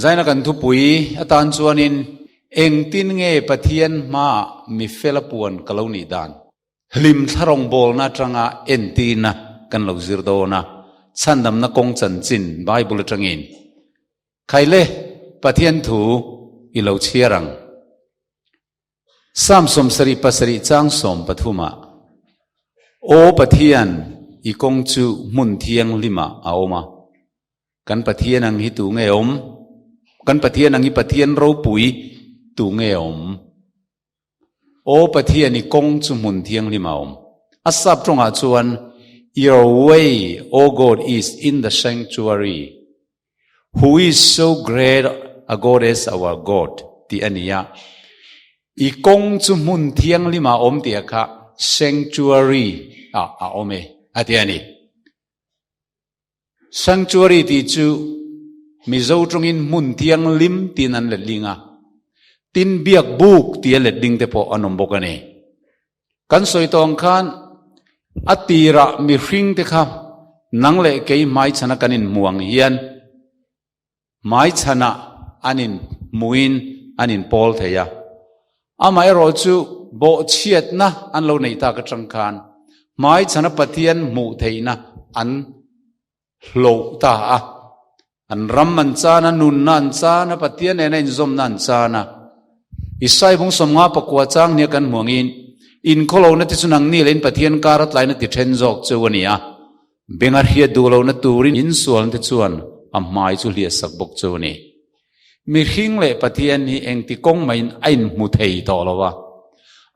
Zaina kan thupui atan chuanin engtin nge Pathian hmaah mi fela puan ka lo nih dan? Hlim thla rawngbawlna atanga entirna kan lo zir dawn a, chhandamna kawng chanchin Bible atangin Khaile Pathian thu i lo chhiar ang. Psalm 77 chang 13 ah, Aw Pathian, i kawng chu hmun thianghlimah a awm a, kan Pathian ang hi tu nge awm? Kan Pathian ang hi Pathian ropui tu nge awm? Aw Pathian i kawng chu hmun thianghlim a awm. A sap tawngah chuan Your way, O God, is in the sanctuary. Who is so great a God as our God? tih a ni a. I kawng chu hmun thianghlim ah a awm tih a kha sanctuary ah a awm e a ti a ni. Sanctuary tih chu Mizo tawngin hmun thianghlim tiin an let ling a, tin biak buk tia let ding te pawh an awm bawk a ni. Kan sawi tawh ang khan a tirah mihring te kha nang leh kei hmaichhana kan inhmu ang hian Hmaichhanah an inhmuin an inpawl thei a. Amaherawh chu bawhchhiatna an lo neih tak atang khan hmaichhana Pathian hmuh theihna an hloh ta a. An ram an chan a, nunna an chan a, Pathian nena inzawmna an chan a. Isai bung 59 chang nia kan hmu angin, Inkhawlona te chu nangni leh in Pathian kar a tlaina ti then zawk chu a ni a. Beng a hriat duh lohna turin insualna te chuan a hmai chu hliah sak bawk chu a ni. Mihring leh Pathian hi engti kawng maiin a inhmu thei tawh lo a.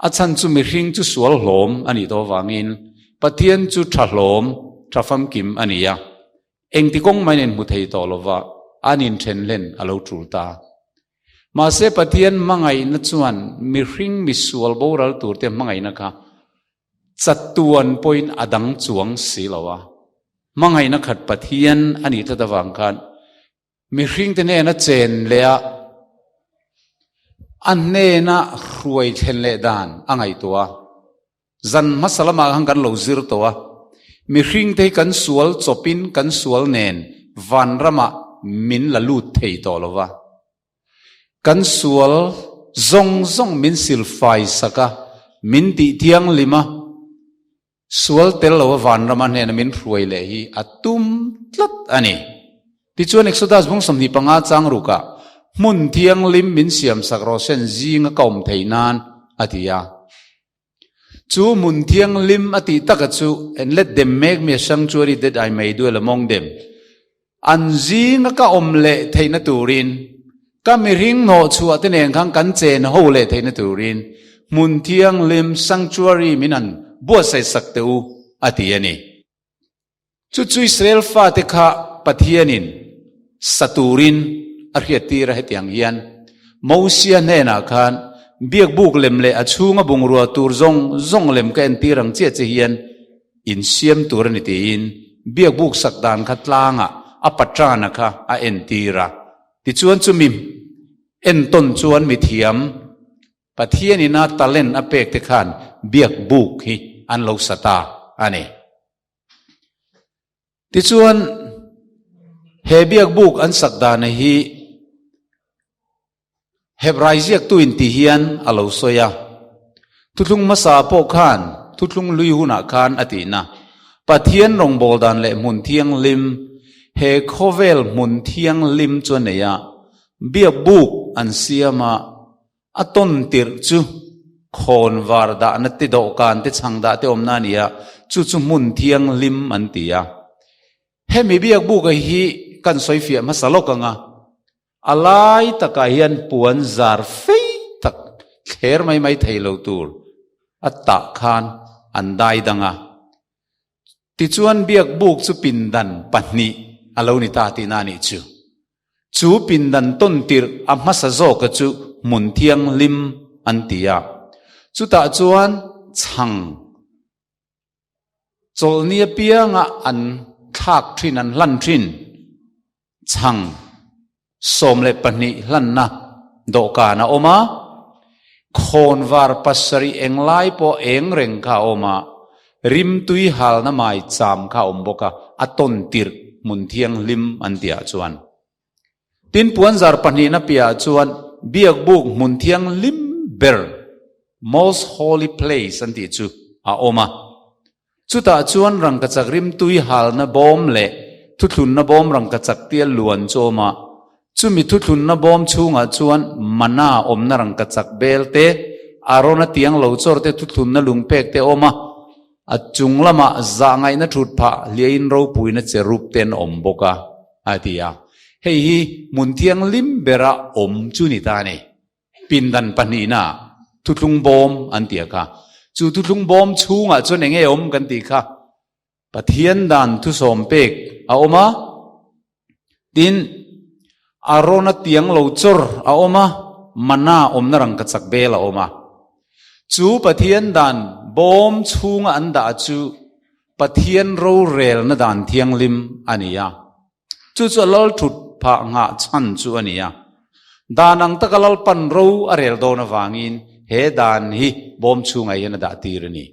A chhan chu mihring chu sual hlawm a nih tawh avangin Pathian chu tha hlawm, tha famkim a ni a. Engti kawng maiin a inhmu thei tawh lo va, an inthen hlen a lo tul ta. Mahse Pathian hmangaihna chuan mihring misual boral turte hmangaihna kha Chatuan pawhin a dang chuang si lo a, hmangaihna khat Pathian a nih tlat avang khan mihringte hnena chen leh a, a hnena hruai thlen leh dan a ngaihtuah a. Zan hmasa lamah khan kan lo zir tawh a, mihringte hi kan sual chawpin kan sual nen vanramah min la lut thei tawh lo va. Kan sual zawng zawng min silfai sak a, min tih thianghlim a, sual tel lo a vanrama hnena min hruai leh hi a tum tlat a ni. Tichuan Exodus bung 25 chang rukah, Hmun thianghlim min siam sak rawh sen zinga ka awm thei nan, a ti a. Chu hmun thianghlim a tih taka chu, And let them make me a sanctuary that I may dwell among them. An zinga ka awm leh theihna turin, ka mihring hnawhchhuah te nen khan kan chen ho leh theihna turin hmun thianghlim, sanctuary, min han buatsaih sak teh u, a ti a ni. Chu chu Israel fate kha Pathianin sa turin a hriattir a hetiang hian Mosia hnenah khan biakbuk lem leh a chhunga bungrua tur zawng zawng lem ka entir ang chiah che hian in siam tur a ni tiin biakbuk sak dan kha tlangah a paṭana kha a entir a. Tichuan chumi entawn chuan mithiam Pathianin a talent a pek te khan biakbuk hi an lo sa ta a ni. Tichuan, he biakbuk an sak dana hi Hebrai ziaktu in ti hian a lo sawi a. Thuthlung hmasa pawh khan thuthlung lui hunah khan a tihna, Pathian rawngbâwl dan leh hmun thianghlim, he khawvel hmun thianghlim chu a nei a, biakbuk an siam a, A tawn tirh chu khawn var dahna te dawhkan te chhang dah te awmna a ni a, chu chu hmun thianghlim an ti a. Hemi biakbuka hi kan sawi fiah hmasa lawk ang a, a lai takah hian puan zar fei tak thler mai mai thei lo tur a tah khan an dai dang a. Tichuan biakbuk chu pindan pahnih a lo ni ta tihna a nih chu. Chu pindan tawn tirh a hmasa zawka chu hmun thianghlim an ti a. Chutah chuan chhang chawlhni apianga an thlak thin, an hlan thin chhang 12 hlanna dawhkan a awm a, khawnvar pasarih englai pawh eng reng kha a awm a. Rimtui halna maicham kha a awm bawk a, a tawn tirh hmun thianghlim an tihah chuan. Tin, puanzar pahnihna piahah chuan biakbuk hmun thianghlim ber, Most Holy Place an tih chu a awm a. Chutah chuan rangkachak rimtui halna bawm leh thuthlunna bawm rangkachak tia luan chu a awm a. Chumi thuthlunna bawm chhungah chuan mana awmna rangkachak bel te, Arona tiang lo chawr te thuthlunna lungpek te a awm a. A chung lamah zahngaihna thut phah hliain ropuina cherub te an awm bawk a, a ti a. Hei hi hmun thianghlim bera awm chu ni ta a ni. Pindan pahnihna thuthlung bawm an ti a kha. Chu thuthlung bawm chhungah chuan eng nge awm kan tih kha Pathian dan thusawm pek a awm a, tin Arona tiang lo chawr a awm a, mana awmna rangkachak bel a awm a. Chu Pathian dan bawm chhunga an dah chu Pathian rorelna dan thianghlim a ni a. Chu chu a lal thut phah nghah chhan chu a ni a. Dan ang taka Lalpan ro a rel dawn avangin he dan hi bawm chhungah hian a dah tir a ni.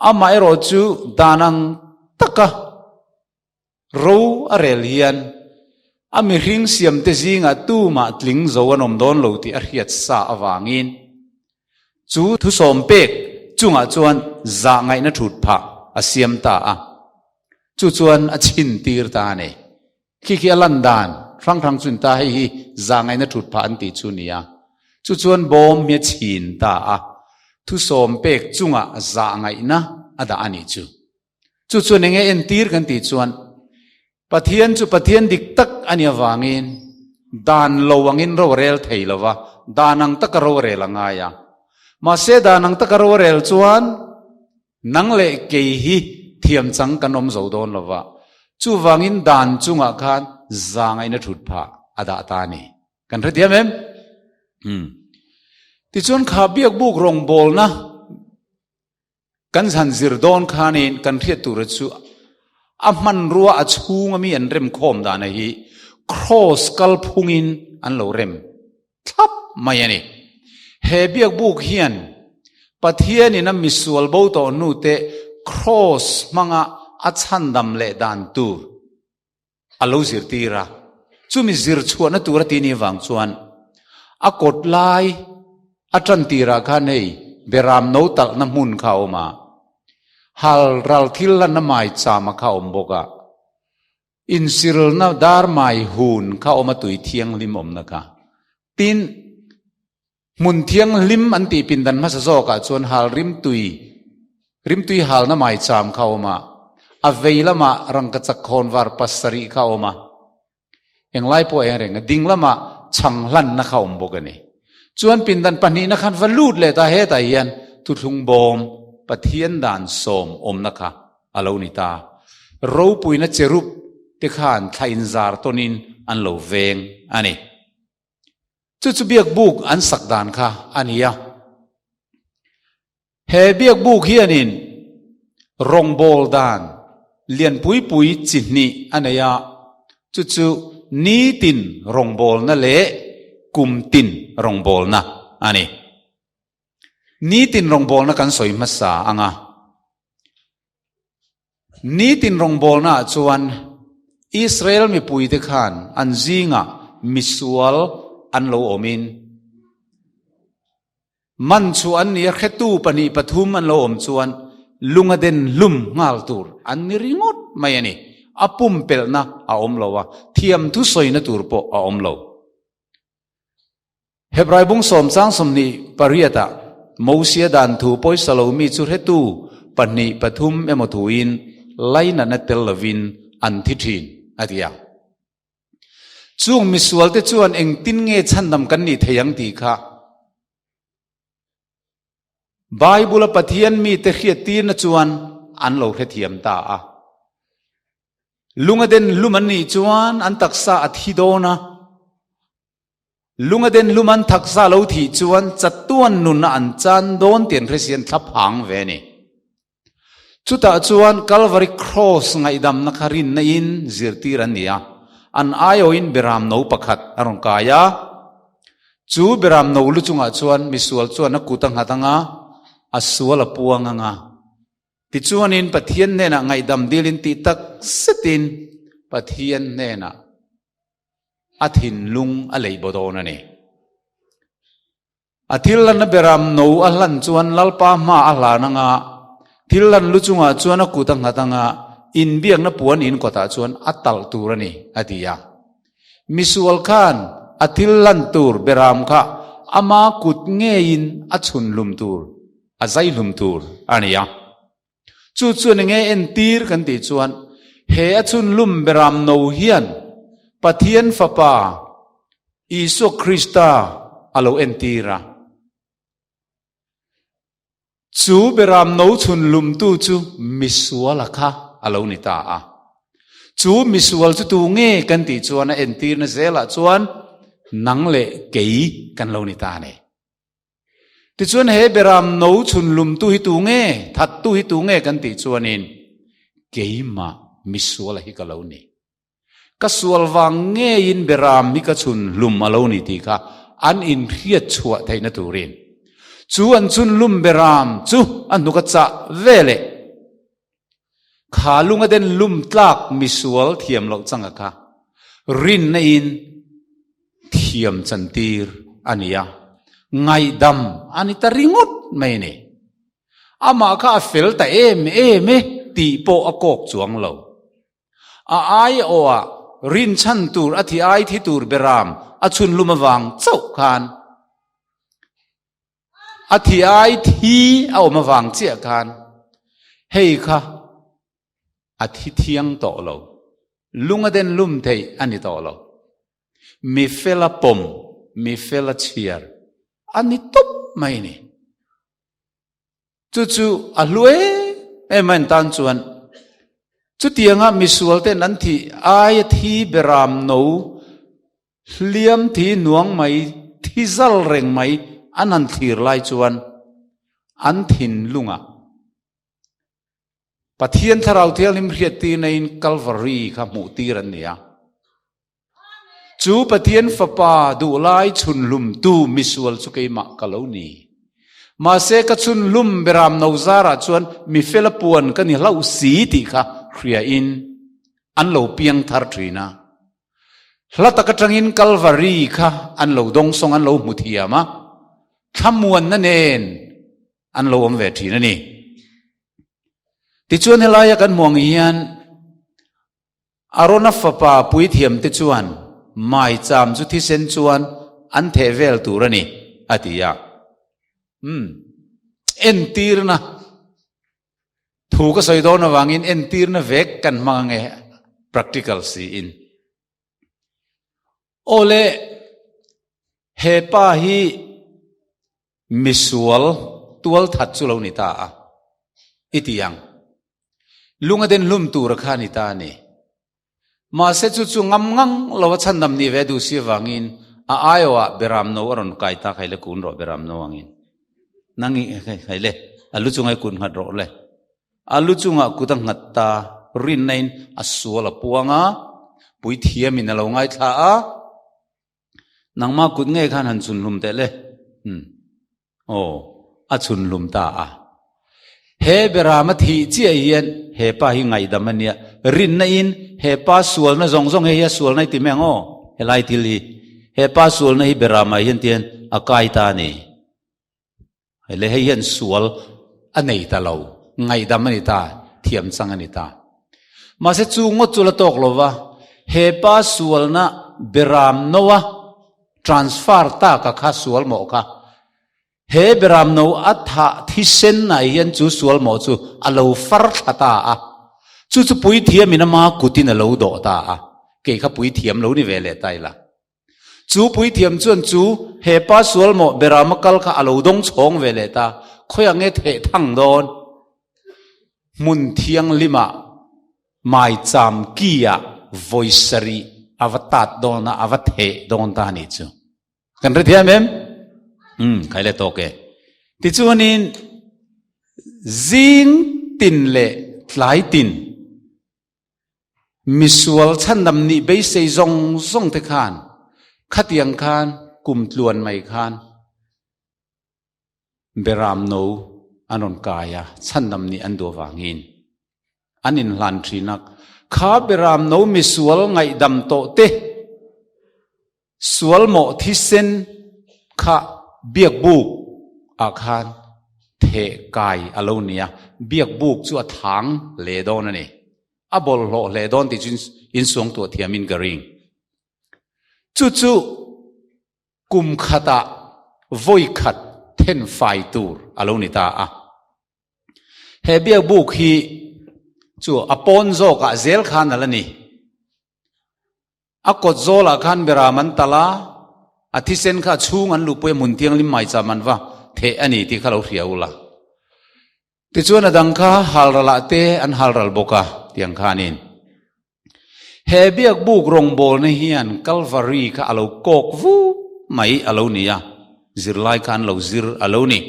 Amaherawh chu dan ang taka ro a rel hian a mihring siamte zingah tumah tling zo an awm dawn lo tih a hriat sa avangin chu thusawm pek chungah chuan zahngaihna thut phah a siam ta a. Chu chuan a chhin tir ta a ni. Khi khi a lan dan hrang hrang chu ni ta, hei hi zahngaihna thut phah an tih chu ni a. Chu chuan bawm hi a chhin ta a, thusawm pek chungah zahngaihna a dah a nih chu. Chu chuan enge entir kan tih chuan Pathian chu Pathian dik tak a nih avangin dan lo angin ro a rel thei lo va, dan ang taka ro a rel a ngai a. Mahse dan ang taka ro a rel chuan Nang leh kei hi thiam chang kan awm zo dawn lo va, chuvangin dan chungah khan zangaihna thut phah a dah ta a ni. Kan hrethiam em? Umm. Tichuan kha biakbuk rawngbawlna kan han zir dawn khanin kan hriat tura chu a hmanrua a chhunga mi an remkhawm dana hi kraws kalphungin an lo rem. thlap mai a ni. He biakbuk hian Pathianin a misual bo tawh hnute kraws hmanga a chhandam leh dan tur a lo zirtir a. Chumi zir chhuahna tur a tih ni vang chuan a kawt lai a tan tirah khan hei beram no talhna hmun kha a awm a, hal ral thil lanna maichama kha a awm bawk a. Insirlna dar mai hun kha awm a tui thianghlim awmna kha. Tin, hmun thianghlim an tih pindan hmasa zawkah chuan hal rimtui, rimtui halna maicham kha a awm a, a vei lamah rangkachak khawnvar pasarih kha a awm a, englai pawh eng reng a, ding lamah chhang hlanna kha a awm bawk a ni. Chuan pindan pahnihna khan va lut leh ta hetah hian thuthlung bawm Pathian dan sawm awmna kha a lo ni ta. Ropuina cherub te khan thla inzar tawnin an lo veng a ni. Chu chu biakbuk an sak dan kha a ni a. He biakbuk hianin rawngbâwl dan lianpui pui chi hnih a nei a, chu chu nitin rawngbâwlna leh kumtin rawngbâwlna a ni. Nitin rawngbawlna kan sawi hmasa ang a. Nitin rawngbawlnaah chuan Israel mipuite khan an zingah misual an lo awmin man chu an ni a, hretu pahnih pathum an lo awm chuan lunga den hlum nghal tur an ni ringawt mai a ni. A pumpelhna a awm lo a, thiam thusawina tur pawh a awm lo. Hebrai bung sawm chang 28 ah Mosia dan thu pawisa lo mi chu hretu pahnih pathum emaw thuin lainatna tel lovin an thi thin, a ti a. Chung misualte chuan engtin nge chhandam kan nih thei ang tih kha Bible-a Pathian mite hriattirna chuan an lo hrethiam ta a. Lunga den hlum an nih chuan an taksa a thi dawn a. Lunga den lum an thaksa lo thih chuan chatuan nunna an chan dawn tih an hre si an thla phang ve a ni. Chutah chuan Calvary Cross ngaihdamna kha rinna in zirtir an ni a, an aiawhin beram no pakhat a rawn kai a. Chu beram no lu chungah chuan misual chuan a kut a nghat ang a, a sual a puang ang a. Tichuanin Pathian hnenah ngaihdam dilin tih tak zetin Pathian hnenah a thinlung a lei baw dawn a ni. A thil lanna beram no a hlan chuan Lalpa hma a hlan anga, thil lan lu chungah chuan a kut a nghat anga, inbiakna puan in kawtah chuan a talh tur a ni, a ti a. Misual khan a thil lan tur beram kha ama kut ngeiin a chhun hlum tur, a zai hlum tur a ni a. Chu chuan enge entir kan tih chuan he a chhun hlum beram no hian Pathian Fapa Isua Krista a lo entir a. Chu beram no chhun hlumtu chu misuala kha a lo ni ta a. Chu misual chu tu nge kan tih chuan a entirna zelah chuan nang leh kei kan lo ni ta a ni. Tichuan he beram no chhun lumtu hi tu nge, thattu hi tu nge kan tih chuanin keimah misuala hi ka lo ni. Ka sual vang ngeiin beram hi ka chhun hlum a lo ni tih kha an inhriat chhuah theihna turin chu an chhun hlum beram chu a hnuk a chah ve leh kha lunga den lum tlak misual thiam loh changa kha rinna in thiam chantir a ni a, ngaihdam a ni ta ringawt mai a ni. Amah kha a fel ta em em e tih pawh a kawk chuang lo. A aiawhah rinchhan tur a thi ai thi tur beram a chhunlum avang chauh khan a thi ai thi a awm avang chiah khan hei kha a thi thiang tawh lo. Lung a den lum theih a ni tawh lo. Mi fela pawm, mi fela chhiar a ni tawp mai a ni. Chu chu a hlu em em a en tan chuan chutianga misual ten an thih aia thi beram no hliam thi nuang mai thi zal reng mai an han thlir lai chuan an thinlungah Pathian Thlarau Thianghlim hriattirna in Kalvari kha hmuhtir an ni a. Chu Pathian Fapa duhlai chhunhlumtu misual chu keimah ka lo ni. Mahse ka chhunhlum beram no zarah chuan mifela puan ka ni hlauh si tih kha hria in an lo piang thar thin a. Hla tak atangin Kalvari kha an lo dawngsawng an lo hmu thiam a, thlamuanna nen an lo awm ve thin a ni. Tichuan helaia kan hmuh ang hian Arona fapa puithiamte chuan maicham chu thisen chuan an theh vel tur a ni, a ti a. Umm, entirna thu ka sawi dawn avangin entirna vek kan hmang ange practical siin. Awle, he pa hi Misual tual that chu lo ni ta a, i ti ang. Lung a den hlum tur a kha ni ta a ni. Mahse chu chu ngam ngang lo a chhandam ni ve duh si avangin a aiawhah Beram no a rawn kai ta khai le kun rawh Beram no angin. Nang i khai le, a lu chunga i kut nghat rawh le. A lu chungah kut a nghat ta, rinna in a sual a puang a, puithiamin a lo ngaithla a, Nangmah kut ngei khan han chhun hlum teh le. Umm. Aw, a chhun hlum ta a. He Beram a thih chiah hian he pa hi ngaihdam a nia. Rinna in he pa sualna zawng zawng hei hi a sualna i ti mai ang aw, helai thil hi. He pa sualna hi Beramah hian tihian a kai ta a ni. Hei le hei hian sual a nei ta lo, ngaihdam a ni ta, thiam chang a ni ta. Mahse chu ngawt chu la tawk lo va, he pa sualna Beram Noa transfer tak a kha sual mawh kha, he Beram No a thah thisen ah hian chu sual mawh chu a lo far thla ta a, chu chu puithiamin ama kutin a lo dawh ta a, kei kha puithiam lo ni ve leh ta ila. Chu puithiam chuan chu he pa sual mawh Berama kal kha a lo dawng chhawng ve leh ta, khawiah nge theh thang dawn? Hmun thianghlimah maicham ki ah vawi sarih a va tat dawn a, a va theh dawn ta a nih chu. Kan hre thiam em? Umm, khai le tawk e. Tichuanin zing tin leh tlai tin Misual chhandam nih beisei zawng zawng te khan khatiang khan kum tluan mai khan Beram no an rawn kai a, chhandam nih an duh avangin an inhlan thin a. Kha beram no misual ngaihdam tawh te sual mawh thisen kha biakbuk ah khan theh kai a lo ni a, biakbuk chu a thang hle dawn a ni. A bawlhhlawh hle dawn tih chu insuangtuah thiamin ka ring. Chu chu kum khatah vawi khat then fai tur a lo ni ta a. He biakbuk hi chu a pawn zawkah zel khan a la ni. A kawt zawlah khan beram an tal a, a thisen kha a chhung an luhpui a hmun thianghlim maicham an va theh a ni tih kha lo hria ula. Tichuan a dang kha halralah te an halral bawk a, tiang khanin. He biakbuk rawngbawlna hian Kalvari kha a lo kawk vu mai a lo ni a, zirlai kha an lo zir a lo ni.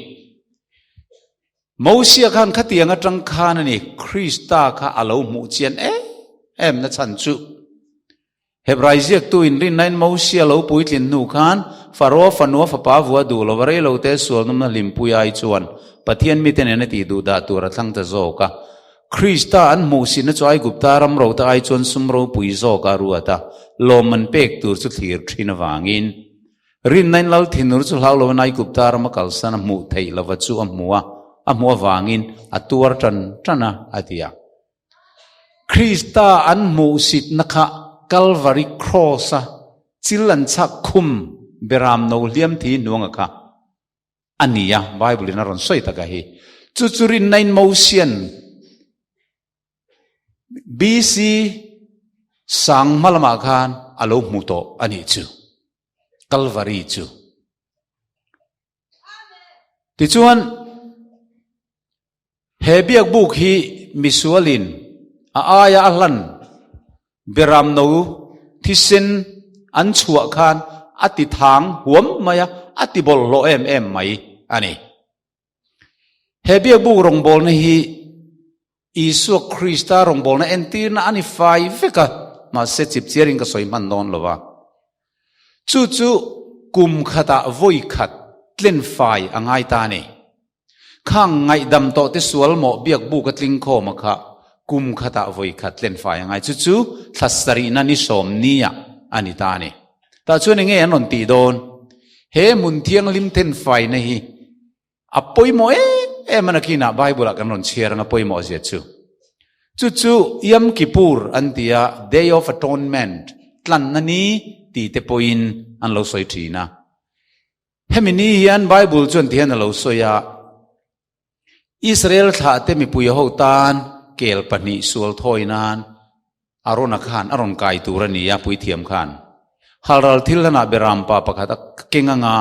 Mosia khan khatiang atang khan a ni Krista kha a lo hmuh chian em em na chhan chu. Hebrai ziaktu inrinnain Mosia lo puitlin hnu khan Faroa fanua fapa vua duh lova reilote sualnawmna hlimpui ai chuan Pathian mite nena tih duh dah tur a thlang ta zawk a. Krista an hmuhsitna chu Aigupta ram rota ai chuan sum ropui zawk a ruat a, lawmman pek tur chu thlir thin avangin rinnain Lal thinur chu hlau lovin Aigupta rama kalsan a hmuh theih lova chu a hmu a, a hmuh avangin a tuar tan tan a, a ti a. Krista an hmuhsitna kha Kalvari Kraws-a chil an chhak khum beram no hliam thi hnuanga kha a ni a, Bible-in a rawn sawi tak a hi. Chu chu rinnain Mosian BC sang hma lamah khan a lo hmu tawh a nih chu, Kalvari chu. Tichuan, He biakbuk hi misualin a aia a hlan beramno thisen an chhuah khan a ti thang huam mai a, a ti bawlhhlawh em em mai a ni. He biakbuk rawngbawlna hi Isua Krista rawngbawlna entirna a ni fai vek a, mahse chipchiarin ka sawi hman dawn lo va. Chu chu kum khatah vawi khat tlen fai a ngai ta a ni. Khang ngaihdam tawh te sual mawh biak buk a tling khawm a kha kum khatah vawi khat tlen fai a ngai. Chu chu thla sarihna ni sawm nia a ni ta a ni. Tah chuan enge an rawn tih dawn? He hmun thianghlim then faina hi a pawimawh em em a nakinah Bible ah kan rawn chhiar ang a pawimawh zia chu. Chu chu Yom Kippur an ti a, Day of Atonement, tlanna ni ti te pawhin an lo sawi thin a. Hemi ni hian Bible chuan ti hian a lo sawi a, Israel thlahte mipui ho tan kel pahnih sual thawi nan Arona khan a rawn kai tur a ni a, puithiam khan. Halral thil hlanah berampa pakhat a keng anga,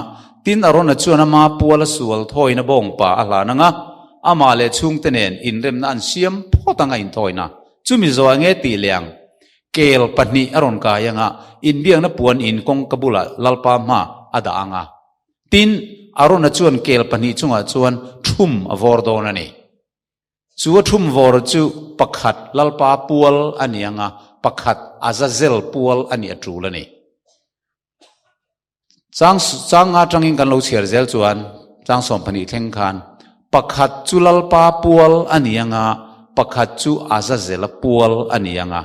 tin Arona chuan ama puala sual thawina bawngpa a hlan anga, amah leh chhungte nen inremna an siam phawt anga inthawina. Chumi zawh enge tih leh ang? Kel pahnih a rawn kai ang a, inbiakna puan in kawngka bulah Lalpa hma a dah ang a. Tin, Arona chuan kel pahnih chungah chuan thum a vawr dawn a ni. Chu a thum vawr chu pakhat Lalpa pual a ni ang a, pakhat Azazel pual a nih a tul a ni. Chang chang nga tangin kan lo chhiar zel chuan chang 12 thleng khan pakhat chu Lalpa pual a ni anga pakhat chu Azazela pual a ni anga.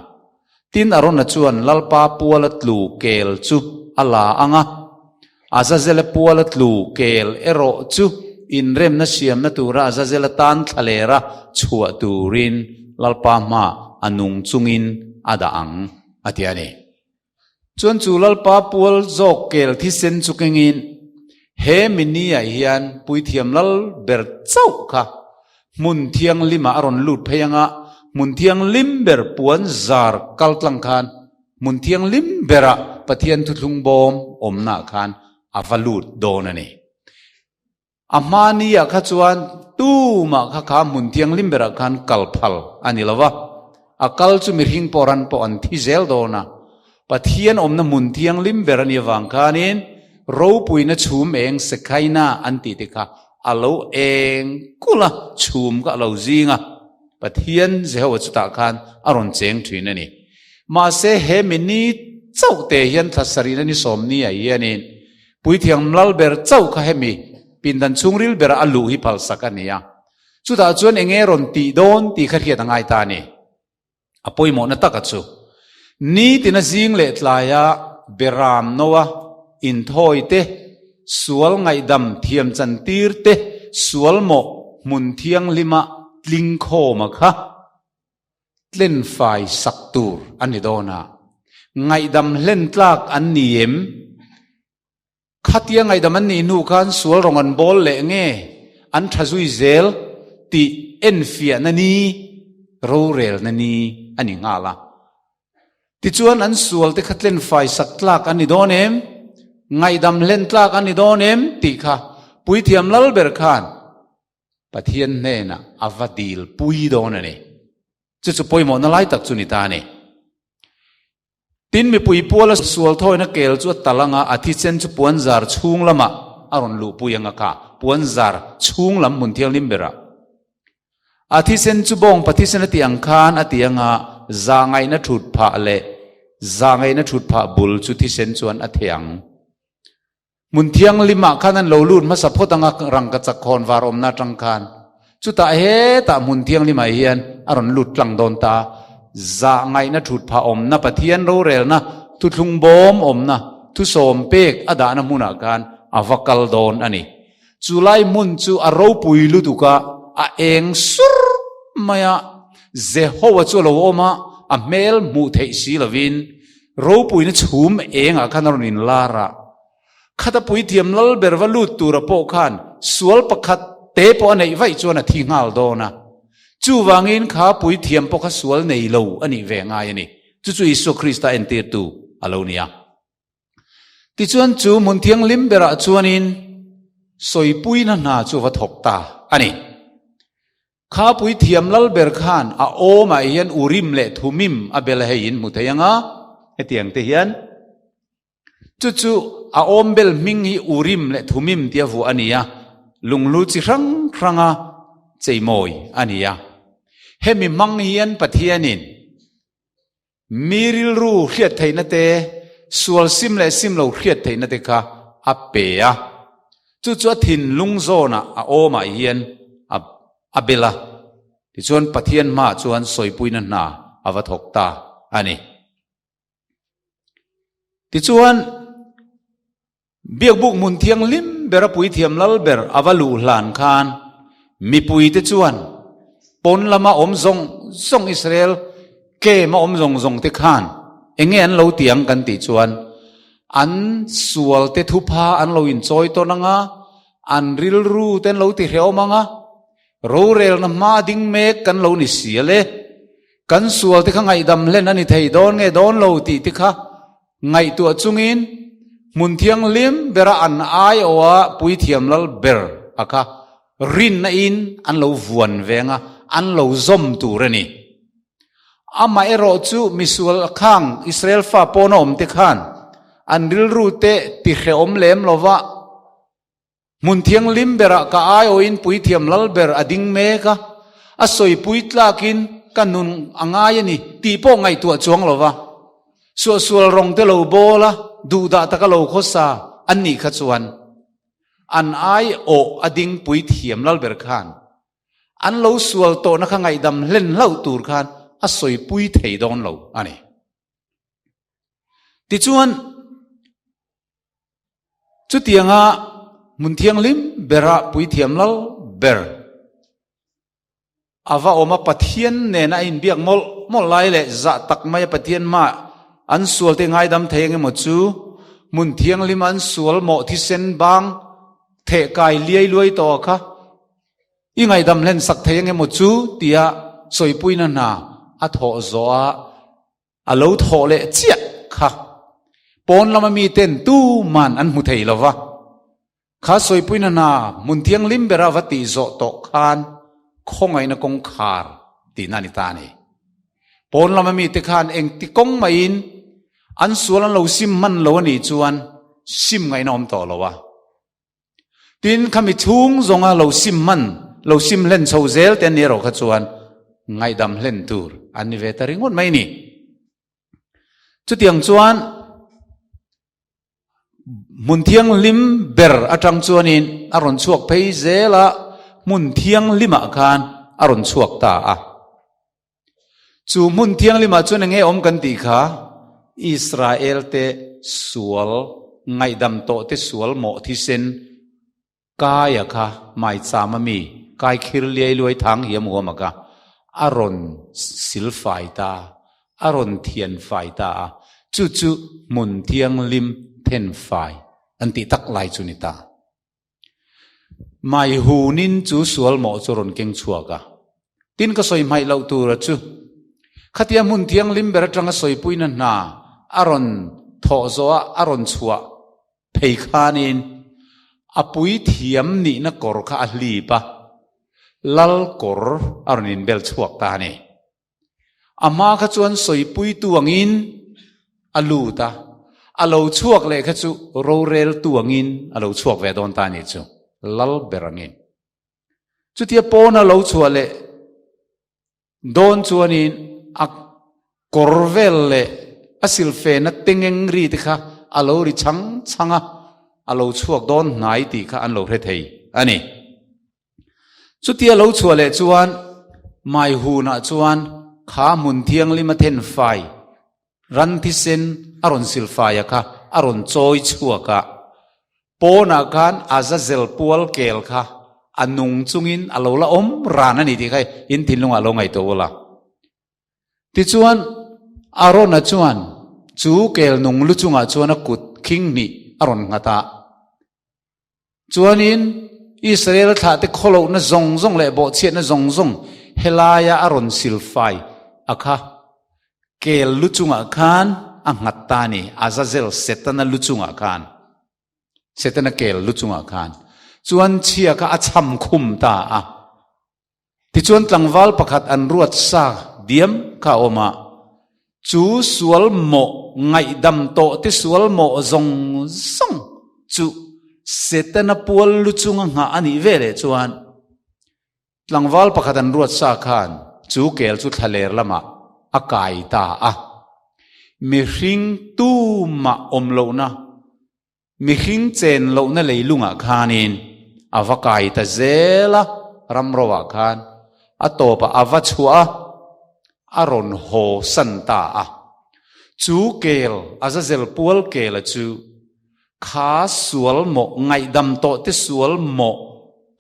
Tin Arona chuan Lalpa puala tlu kel chu a la anga, Azazela puala tlu kel erawh chu inremna siamna tura Azazela tan thlalera chhuah turin Lalpa hma a nung chungin a dah ang a ti a ni. Chuan chu Lalpa pual zawk kel thisen chu kengin he mini-ah hian puithiam lal ber chauh kha hmun thianghlimah a rawn lut phei anga, hmun thianghlim ber puan zar kal tlang khan hmun thianghlim berah Pathian thuthlung bawm awmnaah khan a va lut dawn a ni. A hmaniah kha chuan tumah kha kha hmun thianghlim berah khan kal phal a ni lo va, a kal chu mihring pawh ran pawh an thi zel dawn a. Pathian awmna hmun thianghlim ber a nih avang khanin ropuina chhum eng Shekinah an tih te kha a lo eng kulh a, chhum kha a lo zing a, Pathian Jehovah chutah khan a rawn cheng thin a ni. Mahse he mi ni chauh te hian thla sarihna ni sawmni ah hianin Puithiam lal ber chauh kha hemi pindan chhungril berah a luh hi phalsak a ni a. Chutah chuan eng nge rawn tih dawn tih kha hriat a ngai ta a ni. A pawimawhna taka chu nitina zing leh tlaia beram noa inthawi te, sual ngaihdam thiam chantir te, sual mawh hmun thianghlima tling khawma kha tlenfai sak tur a ni dawn a, ngaihdam hlen tlak an ni em? Khatia ngaihdam an nih hnu khan sual rawng an bawl leh nge an tha zui zel tih enfiahna ni, rorelna ni a ni nghal a. Tichuan an sual te kha tlenfai sak tlak an ni dawn em? Ngaihdam hlen tlak an ni dawn em? tih kha Puithiam Lalber khan Pathian hnenah a va dil pui dawn a ni. Chu chu pawimawhna lai tak chu ni ta a ni. Tin, mipui puala sual thawina kel chu a tal anga a thisen chu puanzar chhung lamah a rawn luhpui anga kha puanzar chhung lam hmun thianghlim berah a thisen chu bawngpa thisen a tih ang khan a ti anga zahngaihna thut phah leh zahngaihna thut phah bul chu thisen chuan a theh ang. Hmun thianghlimah khan an lo lut hmasa phawt anga rangkachak khawn var awmna atang khan chutah hetah hmun thianghlimah hian a rawn lut tlang dawn ta. Zah ngaihna thut phah awmna Pathian rorelna thuthlung bawm awmna thusawm pek a dahna hmunah khan a va kal dawn a ni. Chu lai hmun chu a ropui lutuk a, a eng sur mai a, Jehowa chu a lo awm a, a hmel hmuh theih si lovin Ropuina chhum engah khan a rawn inlar a, khata puithiam lal ber va lut tura pawh khan sual pakhat te pawh a neih vaih chuan a thi nghal dawn a. Chuvangin kha puithiam pawh kha sual nei lo a nih ve ngai a ni. Chu chu Isua Krista entirtu a lo ni a. Tichuan chu hmun thianghlim berah chuanin sawipuina hna chu va thawk ta a ni. Kha puithiam lal ber khan a awmah hian Urim leh Thumim a bel a hei in hmu thei ang a, hetiang te hian. Chu chu a awm bel hming hi Urim leh Thumim tia vuah a ni a, lunghlu chi hrang hranga cheimawi a ni a. Hemi hmang hian Pathianin Mi rilru hriat theihna te, sual sim leh sim lo hriat theihna te kha a pe a. Chu chu a thinlung zawnah a awmah hian a a bel a. Tichuan Pathian hmaah chuan sawipuina hna a va thawk ta a ni. Tichuan. Biakbuk hmun thianghlim bera puithiam lal ber a va luh hlan khan mipuite chuan pawn lama awm zawng zawng Israel kem a awm zawng zawng te khan eng nge an lo ti ang kan tih chuan an sual te thupha an lo inchawi tawn ang a, an rilru te an lo ti hrehawm ang a, rorelna hma ding mek kan lo ni si ale, kan sual te kha ngaihdam hlen a ni thei dawn nge dawn lo tih te kha Ngaihtuah chungin hmun thianghlim bera an aiawha puithiam lal ber a kha rinna in an lo vuan veng a, an lo zawm tur a ni. Amaherawh chu misual khang Israel fa pawna awmte khan an rilru te tihrehawm lem lova, Hmun thianghlim berah ka aiawhin puithiam lal ber a ding mek a, a sawipui tlakin ka nun a ngai a ni tih pawh ngaihtuah chuang lo va. Suahsual rawng te lo bawl a, duhdah taka lo khawsa an nih kha chuan an aiawh a ding puithiam lal ber khan an lo sual tawhna kha ngaihdam hlen hlauh tur khan a sawipui thei dawn lo a ni. Tichuan. Chutianga hmun thianghlim bera puithiam lal ber a va awm a, Pathian nena a inbiak mawlh mawlh lai leh zah tak maia Pathian hmaah an sualte ngaidam thei eng emaw chu hmun thianghlim an sual mawh thisen bang theh kai liai luai tawh kha i ngaihdam hlen sak thei eng emaw chu tia sawipuina hna a thawh zawh a. A lo thawh leh chiah kha pawn lama miten tuman an hmu thei lo va, kha sawipuina hna hmun thianghlim bera va tih zawh tawh khan khawngaihna kawngkhar tihna a ni ta a ni. Pawn lama mite khan engti kawng maiin an sual an lo sim hman lo a nih chuan sim ngaihna awm tawh lo a. Tin, khami chhung zawnga lo sim hman, lo sim hlen chho zel te an ni erawh kha chuan ngaihdam hlen tur an ni ve ta ringawt mai ni. Chutiang chuan hmun thianghlim ber atang chuanin a rawn chhuak phei zel a, hmun thianghlimah khan a rawn chhuak ta a. Chu hmun thianghlimah chuan enge awm kan tih kha? Israel te sual ngaihdam tawh te sual mawh thisen Kaia kha maicham a mi kai khir liai luai thang hiam huam a kha a rawn sil fai ta a, a rawn thian fai ta a, chu chu hmun thianghlim then fai an tih tak lai chu ni ta. Mai hunin chu sual mawh chu rawn keng chhuak a, tin ka sawi hmaih loh tura chu khatia hmun thianghlim ber atanga sawipuina hna a rawn thawh zawh a, a rawn chhuah Phei khanin a puithiam nihna kawr kha a hlip a, lal kawr a rawn inbel chhuak ta a ni. A hma kha chuan sawipuitu angin a lut a, a lo chhuak leh kha chu roreltu angin a lo chhuak ve dawn ta a nih chu, lal ber angin. Chutia pawna lo chhuah leh Dawn chuanin a kawr vel leh a silfena tengeng ri te kha a lo ri chang chang a, a lo chhuak dawn hnai tih kha an lo hre thei a ni. Chutia lo chhuah leh chuan mai hunah chuan kha hmun thianghlim a then fai ran thisen a rawn silfaia kha a rawn chawi chhuak a, Pawnah khan Azazel pual kel kha a nung chungin a lo la awm ran a ni tih kha in thinlungah lo ngaihtuah ula. Tichuan, Arona chuan chu kel nung lu chungah chuan a kut khing hnih a rawn nghat a. Chuanin Israel thlahte khawlohna zawng zawng leh bawhchhiatna zawng zawng helaia a rawn silfai a kha Kel lu chungah khan a nghat ta a ni, Azazel Setana lu chungah khan, Setana kel lu chungah khan chuan chhia kha a cham khum ta a. Tichuan tlangval pakhat an ruat sa diam kha a awm a, chu sual mawh ngaihdam tawh te sual mawh zawng zawng chu Setana pual lu chunga nghah a nih veleh chuan Tlangval pakhat an ruat sa khan chu kel chu thlaler lamah a kai ta a. Mihring tumah awm lohna, mihring chen lohna leilungah khanin a va kai ta zel a, ramroah khan a tawpah a va chhuah a, a rawn haw san ta a. Chu kel, Azazel pual kela chu Kha sual mawh, ngaihdam tawh te sual mawh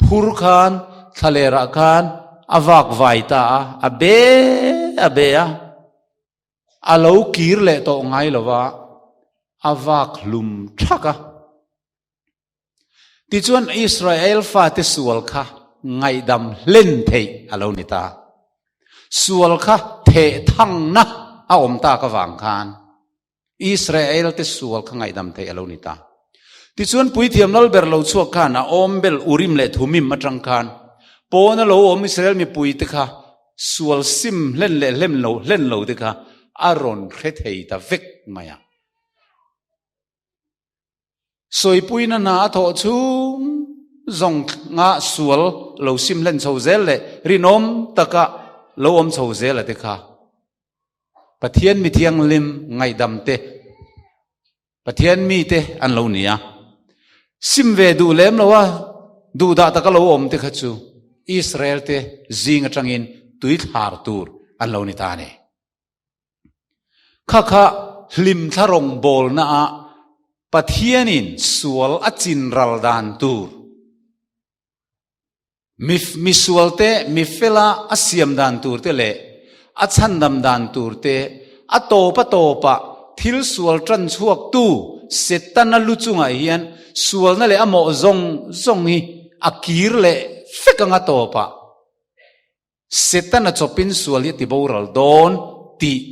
phur khan thlalerah khan a vak vai ta a, a be a be a, a lo kir leh tawh ngai lo va, a vak hlum thak a. Tichuan Israel fate sual kha ngaihdam hlen theih a lo ni ta. Sual kha theh thangna a awm tak avang khan Israel te sual kha ngaihdam theih a lo ni ta. Tichuan Puithiam Lalber lo chhuak khan a awmbel Urim leh Thumim atang khan pawna lo awm Israel mipui te kha sual sim hlen leh hlem lo hlen lo te kha a rawn hre thei ta vek mai a. Sawipuina hna a thawh chhung zawng nga sual lo sim hlen chho zel leh rinawm taka lo awm chho zel a te kha Pathian mi thianghlim ngaihdam te Pathian mi te an lo ni a. Sim ve duh lem lo a, duhdah taka lo awm te kha chu Israel te zing atangin tuithlar tur an lo ni ta a ni. Kha kha hlimthla rawngbawlna ah Pathianin sual a chinral dan tur, mi misualte mi fela a siam dan tur te leh a chhandam dan tur te, a tawp a tawpah thil sual tan chhuaktu Setana lu chungah hian sualna leh a mawh zawng zawng hi a kir leh fek anga tawpah Setana chawpin sual hi a ti boral dawn tih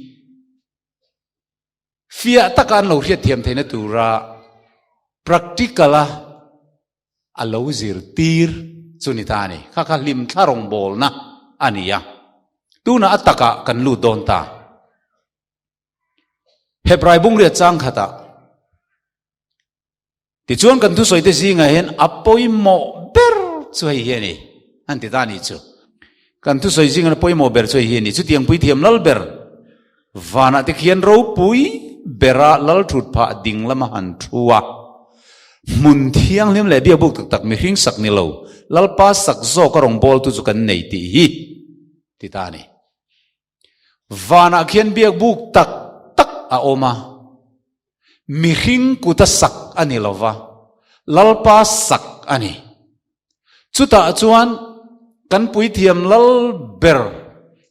fiah taka an lo hriatthiam theihna tura practical-a a lo zirtir chu ni ta a ni. Kha kha hlimthla rawngbawlna a ni a, tunah a takah kan lut dawn ta. Hebrai bungriat chang khatah Tichuan kan thusawi te zingah hian a pawimawh ber chu hei hi a ni, an ti ta a nih chu. Kan thusawi zingah a pawimawh ber chu hei hi a ni. Chutiang puithiam lal ber vanah te khian ropui bera lal thut phah ding lama han thu a, hmun thianghlim leh biakbuk tak tak mihring sak ni lo. Lalpa sak zawka rawngbawltu chu kan nei tih hi ti ta a ni. Vanah khian biak buk tak tak a awm a, mihring kuta sak a ni lo va, Lalpa sak a ni. Chutah chuan kan puithiam lal ber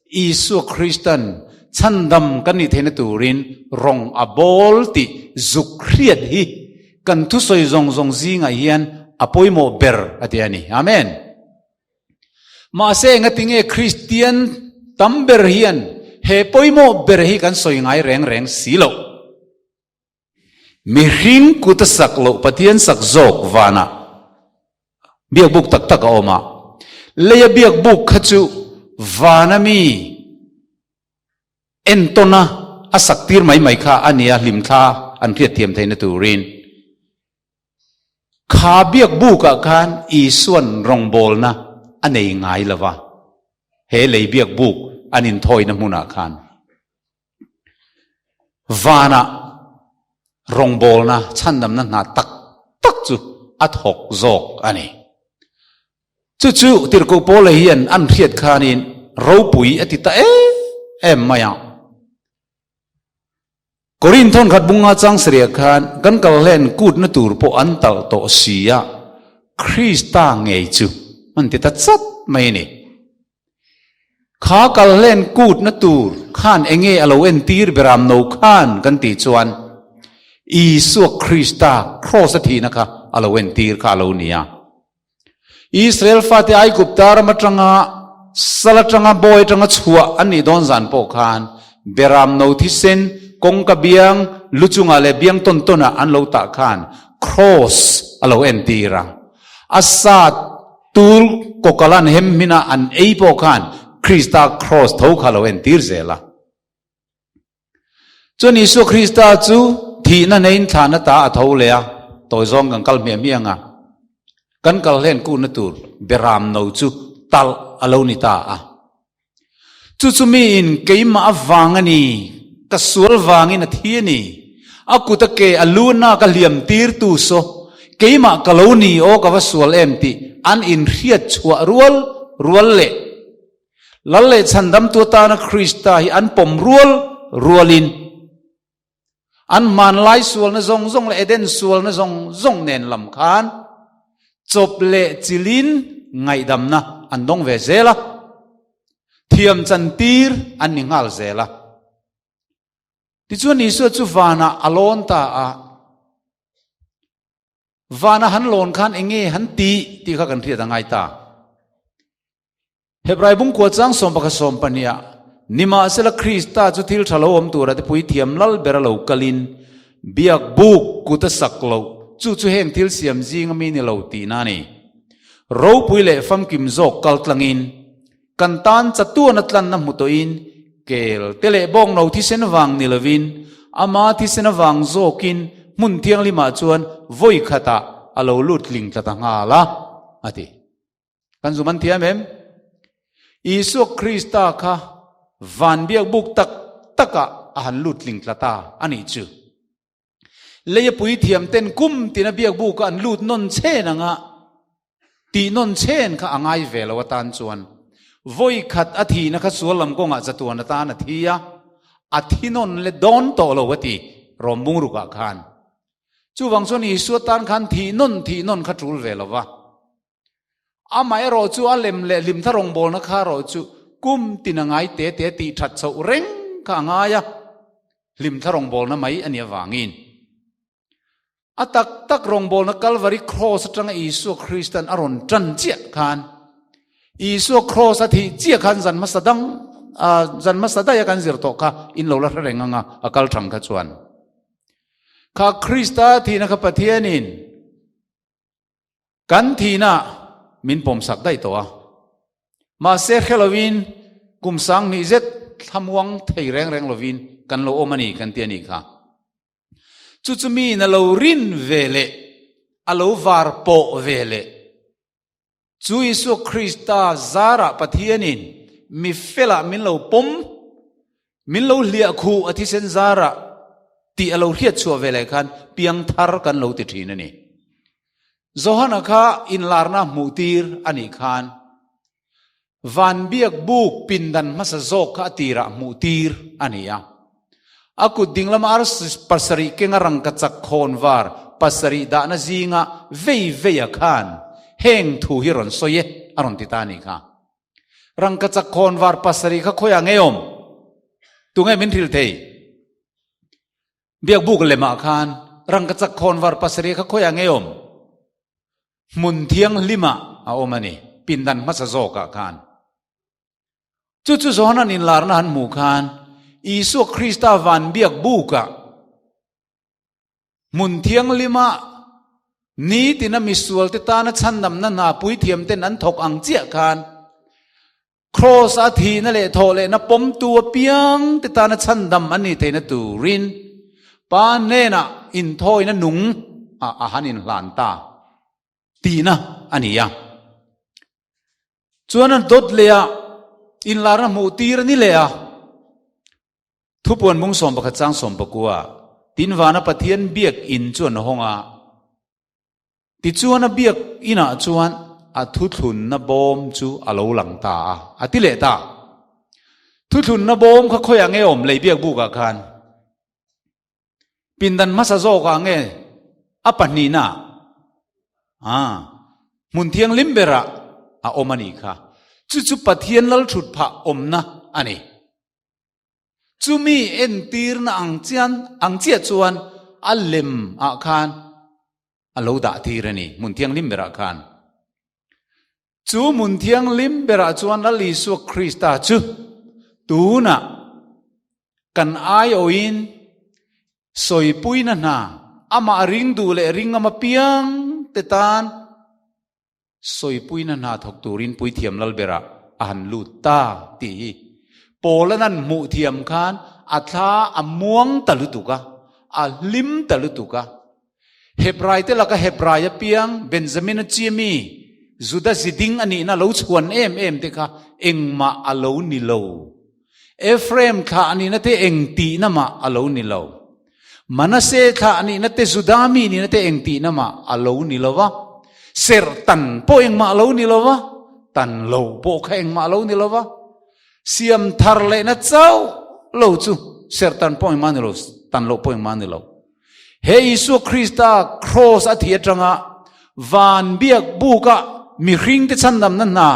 Isua Kristan chhandam kan nih theihna turin rawng a bawl tih zuk hriat hi kan thusawi zawng zawng zingah hian a pawimawh ber a ti a ni. Amen. Mahse engatinge Kristian tam ber hian he pawimawh ber hi kan sawi ngai reng reng si loh. Mihring kut a sak loh Pathian sak zawk vanah biakbuk tak tak a awm a, leia biakbuk kha chu vana mi entawna a sak tir mai mai kha a nia hlimthla an hriatthiam theihna turin. Kha biakbukah khan Isua'n rawngbawlna a nei ngai lo va, he lei biakbuk an inthawina hmunah khan. Vanah rawngbawlna chhandamna hna tak tak chu a thawk zawk a ni. Chu chu Tirhkoh Paula hian an hriat khanin ropui a ti ta em em mai a. Korin thawnkhat bunga chang sarih khan kan kal hlen kutna tur pawh an talh tawh si a, Krista ngei chu an ti ta chat mai a ni. Kha kal hlen kutna tur khan enge a lo entir beram no khan kan tih chuan Isua Krista kraws a thihna kha a lo entir kha a lo ni a. Israel fate Aigupta ram atanga sal atanga bawi atanga chhuah an nih dawn zan pawh khan beram no thisen kawngka biang lu chungah leh biang tawn tawnah an lo tah khan kraws a lo entir a. A sa Tul kawkalan hem hmina an ei pawh khan Krista kraws tho kha lo entir zel a. Chuan Isua Krista chu thihna neiin thlahna ta a tho leh a, tawi zawng kan kal hmiah hmiah ang a, kan kal hlen kuhna tur beram no chu talh a lo ni ta a. Chu chu miin keimah avang a ni, ka sual vangin a thi a ni, a kut a ke a lu nak a hliam tirtu saw keimah ka lo ni aw ka va sual em tih an inhriat chhuah rual rual leh Lal leh chhandamtu atana Krista hi an pawm rual rualin An hmanlai sualna zawng zawng leh Eden sualna zawng zawng nen lam khan chawp leh chilin ngaihdamna an dawng ve zel a, thiam chantir an ni nghal zel a. Tichuan Isua chu vanah a lawn ta a, vana han lawn khan enge han tih tih kha kan hriat a ngai ta. Hebrai bungkua chang 11 20 ah, Nimahsela Krista chu thil tha lo awm tura te puithiam lal ber a lo kalin, biak buk kut a sak loh, chu chu heng thil siam zing ami ni lo tihna a ni. Ropui leh famkim zawk kal tlangin, kan tan chatuan a tlanna hmu tawhin, kel te leh bawngno thisen vang ni lovin, ama thisen avang zawkin hmun thianghlimah chuan vawi khatah a lo lut tling tla ta nghal a, a ti. Kan zum an thiam em? Isua Krista kha van biak buk tak takah a han lut tling tla ta a nih chu. Leia puithiam ten kum tina biak buka an lut nawn chen anga tih nawn chen kha a ngai ve lo atan chuan vawi khat a thihna kha sual lam kawngah chatuan atan a thi a, a thi nawn le dawn tawh lo a ti Rom bungrukah khan. Chuvang chuan Isua tan khan thih nawn thih nawn kha tul ve lo va. Amaherawh chu a lem leh hlimthla rawngbawlna kha erawh chu kum tin a ngai te te tih that chhoh reng kha a ngai a, hlimthla rawngbawlna mai a nih avangin. A tak tak rawngbawlna Kalvari Kraws atanga Isua Kristan a rawn tan chiah khan, Isua Kraws a thih chiah khan zan hmasa dang, zan hmasa daih a kan zir tawh kha in lo la hre reng ang a, a kal thang kha chuan. Kha Krista thihna kha Pathianin Kan thihna min pawmsak daih tawh a, mahse hre lovin kum 2000 zet thlamuang thei reng reng lovin kan lo awm a ni kan ti a nih kha. Chu chu miin a lo rin ve leh a lo var pawh ve leh chu Isua Krista zarah Pathianin mi felah min lo pawm Min lo hliah khuh a thisen zarah tih a lo hriat chhuah ve leh khan piangthar kan lo ti thin a ni. Johana kha inlarna hmuhtir a nih khan van biak buk pindan hmasa zawk kha a tirah hmuhtir a ni a. A kut dinglama arsi pasarih kenga rangkachak khawnvar pasarih dahna zinga vei veia khan heng thu hi rawn sawi e a rawn ti ta a nih kha. Rangkachak khawnvar pasarih kha khawiah nge awm? Tunge min hrilh thei? Biakbuk lemah khan rangkachak khawnvar pasarih kha khawiah nge awm? Hmun thianghlimah a awm a ni, pindan hmasa zawkah khan. Chu chu Johana'n inlarna han hmuh khan Isua Krista van biakbukah hmun thianghlima nitina misualte tana chhandamna hna puithiamten an thawk ang chiah khan Kraws a thihna leh thawh lehna pawmtu apiang te tana chhandam an nih theihna turin Pa hnenah inthawina nung ah a han inhlan ta tihna a ni a. Chuan an dawt leh a, inlarna hmuh tir a ni leh a. Thupuan bung 11 chang 19 tin vana Pathian biak in chu an hawng a. Tichuan a biak inah chuan a thuthlunna bawm chu a lo lang ta a, a ti leh ta. Thuthlunna bawm kha khawiah nge awm lei biak bukah khan? Pindan hmasa zawkah nge a pahnihna? Ah, hmun thianghlim berah a awm a nih kha. Chu chu Pathian lalthut phah awmna a ni. Chumi entirna ang chian ang chiah chuan a lem ah khan a lo dah tir a ni, hmun thianghlim berah khan. Chu hmun thianghlim berah chuan Lal Isua Krista chu tunah kan aiawhin sawipuina hna amah ring duh leh ring ngam apiang te tan Sawipuina hna thawk turin Puithiam Lalberah a han lut ta tih hi Paula'n an hmuh thiam khan a thla a muang ta lutuk a, a hlim ta lutuk a. Hebraite laka Hebrai apiang Benjamina chi mi Juda ziding a nihna lo chhuan em em te kha engmah a lo ni lo. Ephraim thlah nihna te eng tihna mah a lo ni lo. Manasseh thlah nihna te Judah mi nihna te eng tihna mah a lo ni lo va. Serh tan pawh engmah a lo ni lo va, tan lo pawh kha engmah a lo ni lo va. Siam thar lehna chauh lo chu serh tan pawh engmah a ni lo, tan loh pawh engmah a ni lo. He Isua Krista Kraws a thih atanga van biak buka mihringte chhandamna hna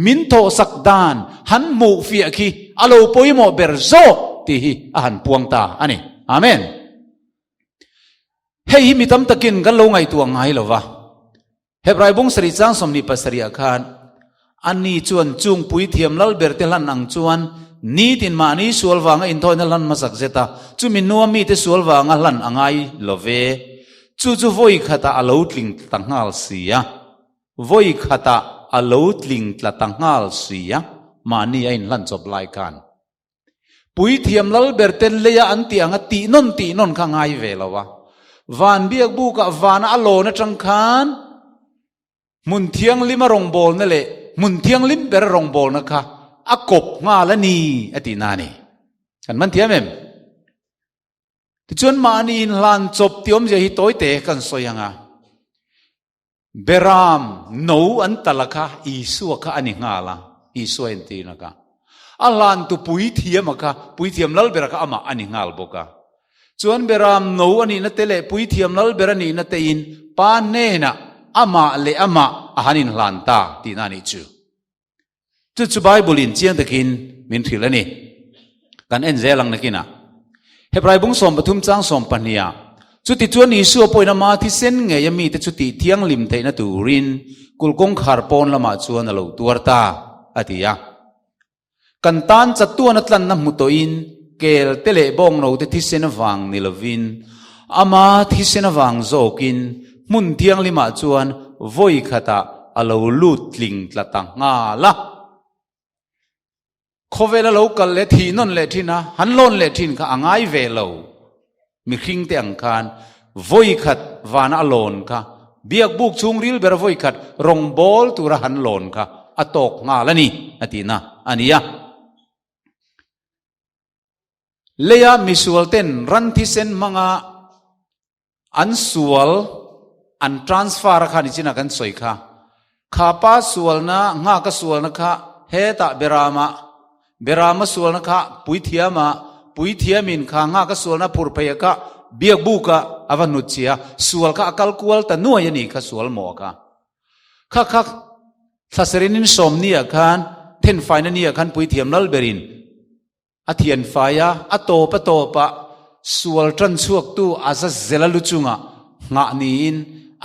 min thawhsak dan han hmuh fiah khi a lo pawimawh ber zawk tih hi a han puang ta a ni. Amen. Hei hi mi tam takin kan lo ngaihtuah ngai lo va. Hebrai bung sarih chang 27 ah khan ani chuan chung puithiam lal ber te hlan ang chuan nitin mahni sual vanga inthawina hlan hmasak zet a, chumi nua mite sual vanga hlan a ngai lo ve. Chu chu vawi khatah a lo tling tla ta nghal si a, vawi khatah a lo tling tla ta nghal si a, mahni a inhlan chawp lai khan. Puithiam lal ber te leia an tih anga tih nawn tih nawn kha ngai ve lo a. Van biak bukah vana a lawn atang khan hmun thianghlim a rawngbawlna leh hmun thianghlim ber a rawngbawlna kha a kawp nghal a ni a tihna a ni. Kan man thiam em? Tichuan mahni inhlan chawp tih awmzia hi tawite kan sawi ang a. Beram no an tal a kha Isua kha a ni nghal a, Isua entirna kha. A hlantu puithiam a kha, puithiam lalbera kha amah a ni nghal bawk a. Chuan Beram no a nihna te leh puithiam lalber a nihna te in Pa hnenah amah leh amah a han inhlan ta tihna a nih chu. Chu chu Bible in chiang takin min hrilh a ni. Kan en zel ang nakinah. Hebrai bung 13 chang 12 ah, Chuti chuan Isua pawhin ama thisen ngei a mite chu tih thianghlim theihna turin kulh kawngkhar pawn lamah chuan a lo tuar ta, a ti a. Kan tan chatuan a tlanna hmu tawhin kel te leh bawngno te thisen avang ni lovin ama thisen avang zawkin hmun thianghlimah chuan vawi khatah a lo lut tling tla ta nghal a. Khawvela lo kal leh thih nawn leh thin a, han lawn leh thin kha a ngai ve lo. Mihring te ang khan vawi khat vana a lawn kha, biakbuk chhungril bera vawi khat rawngbâwl tura han lawn kha a tawk nghal a ni, a tihna a ni a. Leia misual ten ran thisen hmanga an sual. An transfer a kha nichin a kan sawi kha. Kha pa sualna, nghaka sualna kha hetah Berama, Berama sualna kha Puithiama, Puithiamin kha nghaka sualna phur phei a kha Biakbuka a va hnut chih a, sual kha a kal kual ta nuai a ni kha sual mawh kha. Kha kha thlaserin in sawmni ah khan thenfaina ni ah khan Puithiam Lalberin A thian fai a, a tawp a tawpah sual tan chhuaktu Azazela lu chungah nghah niin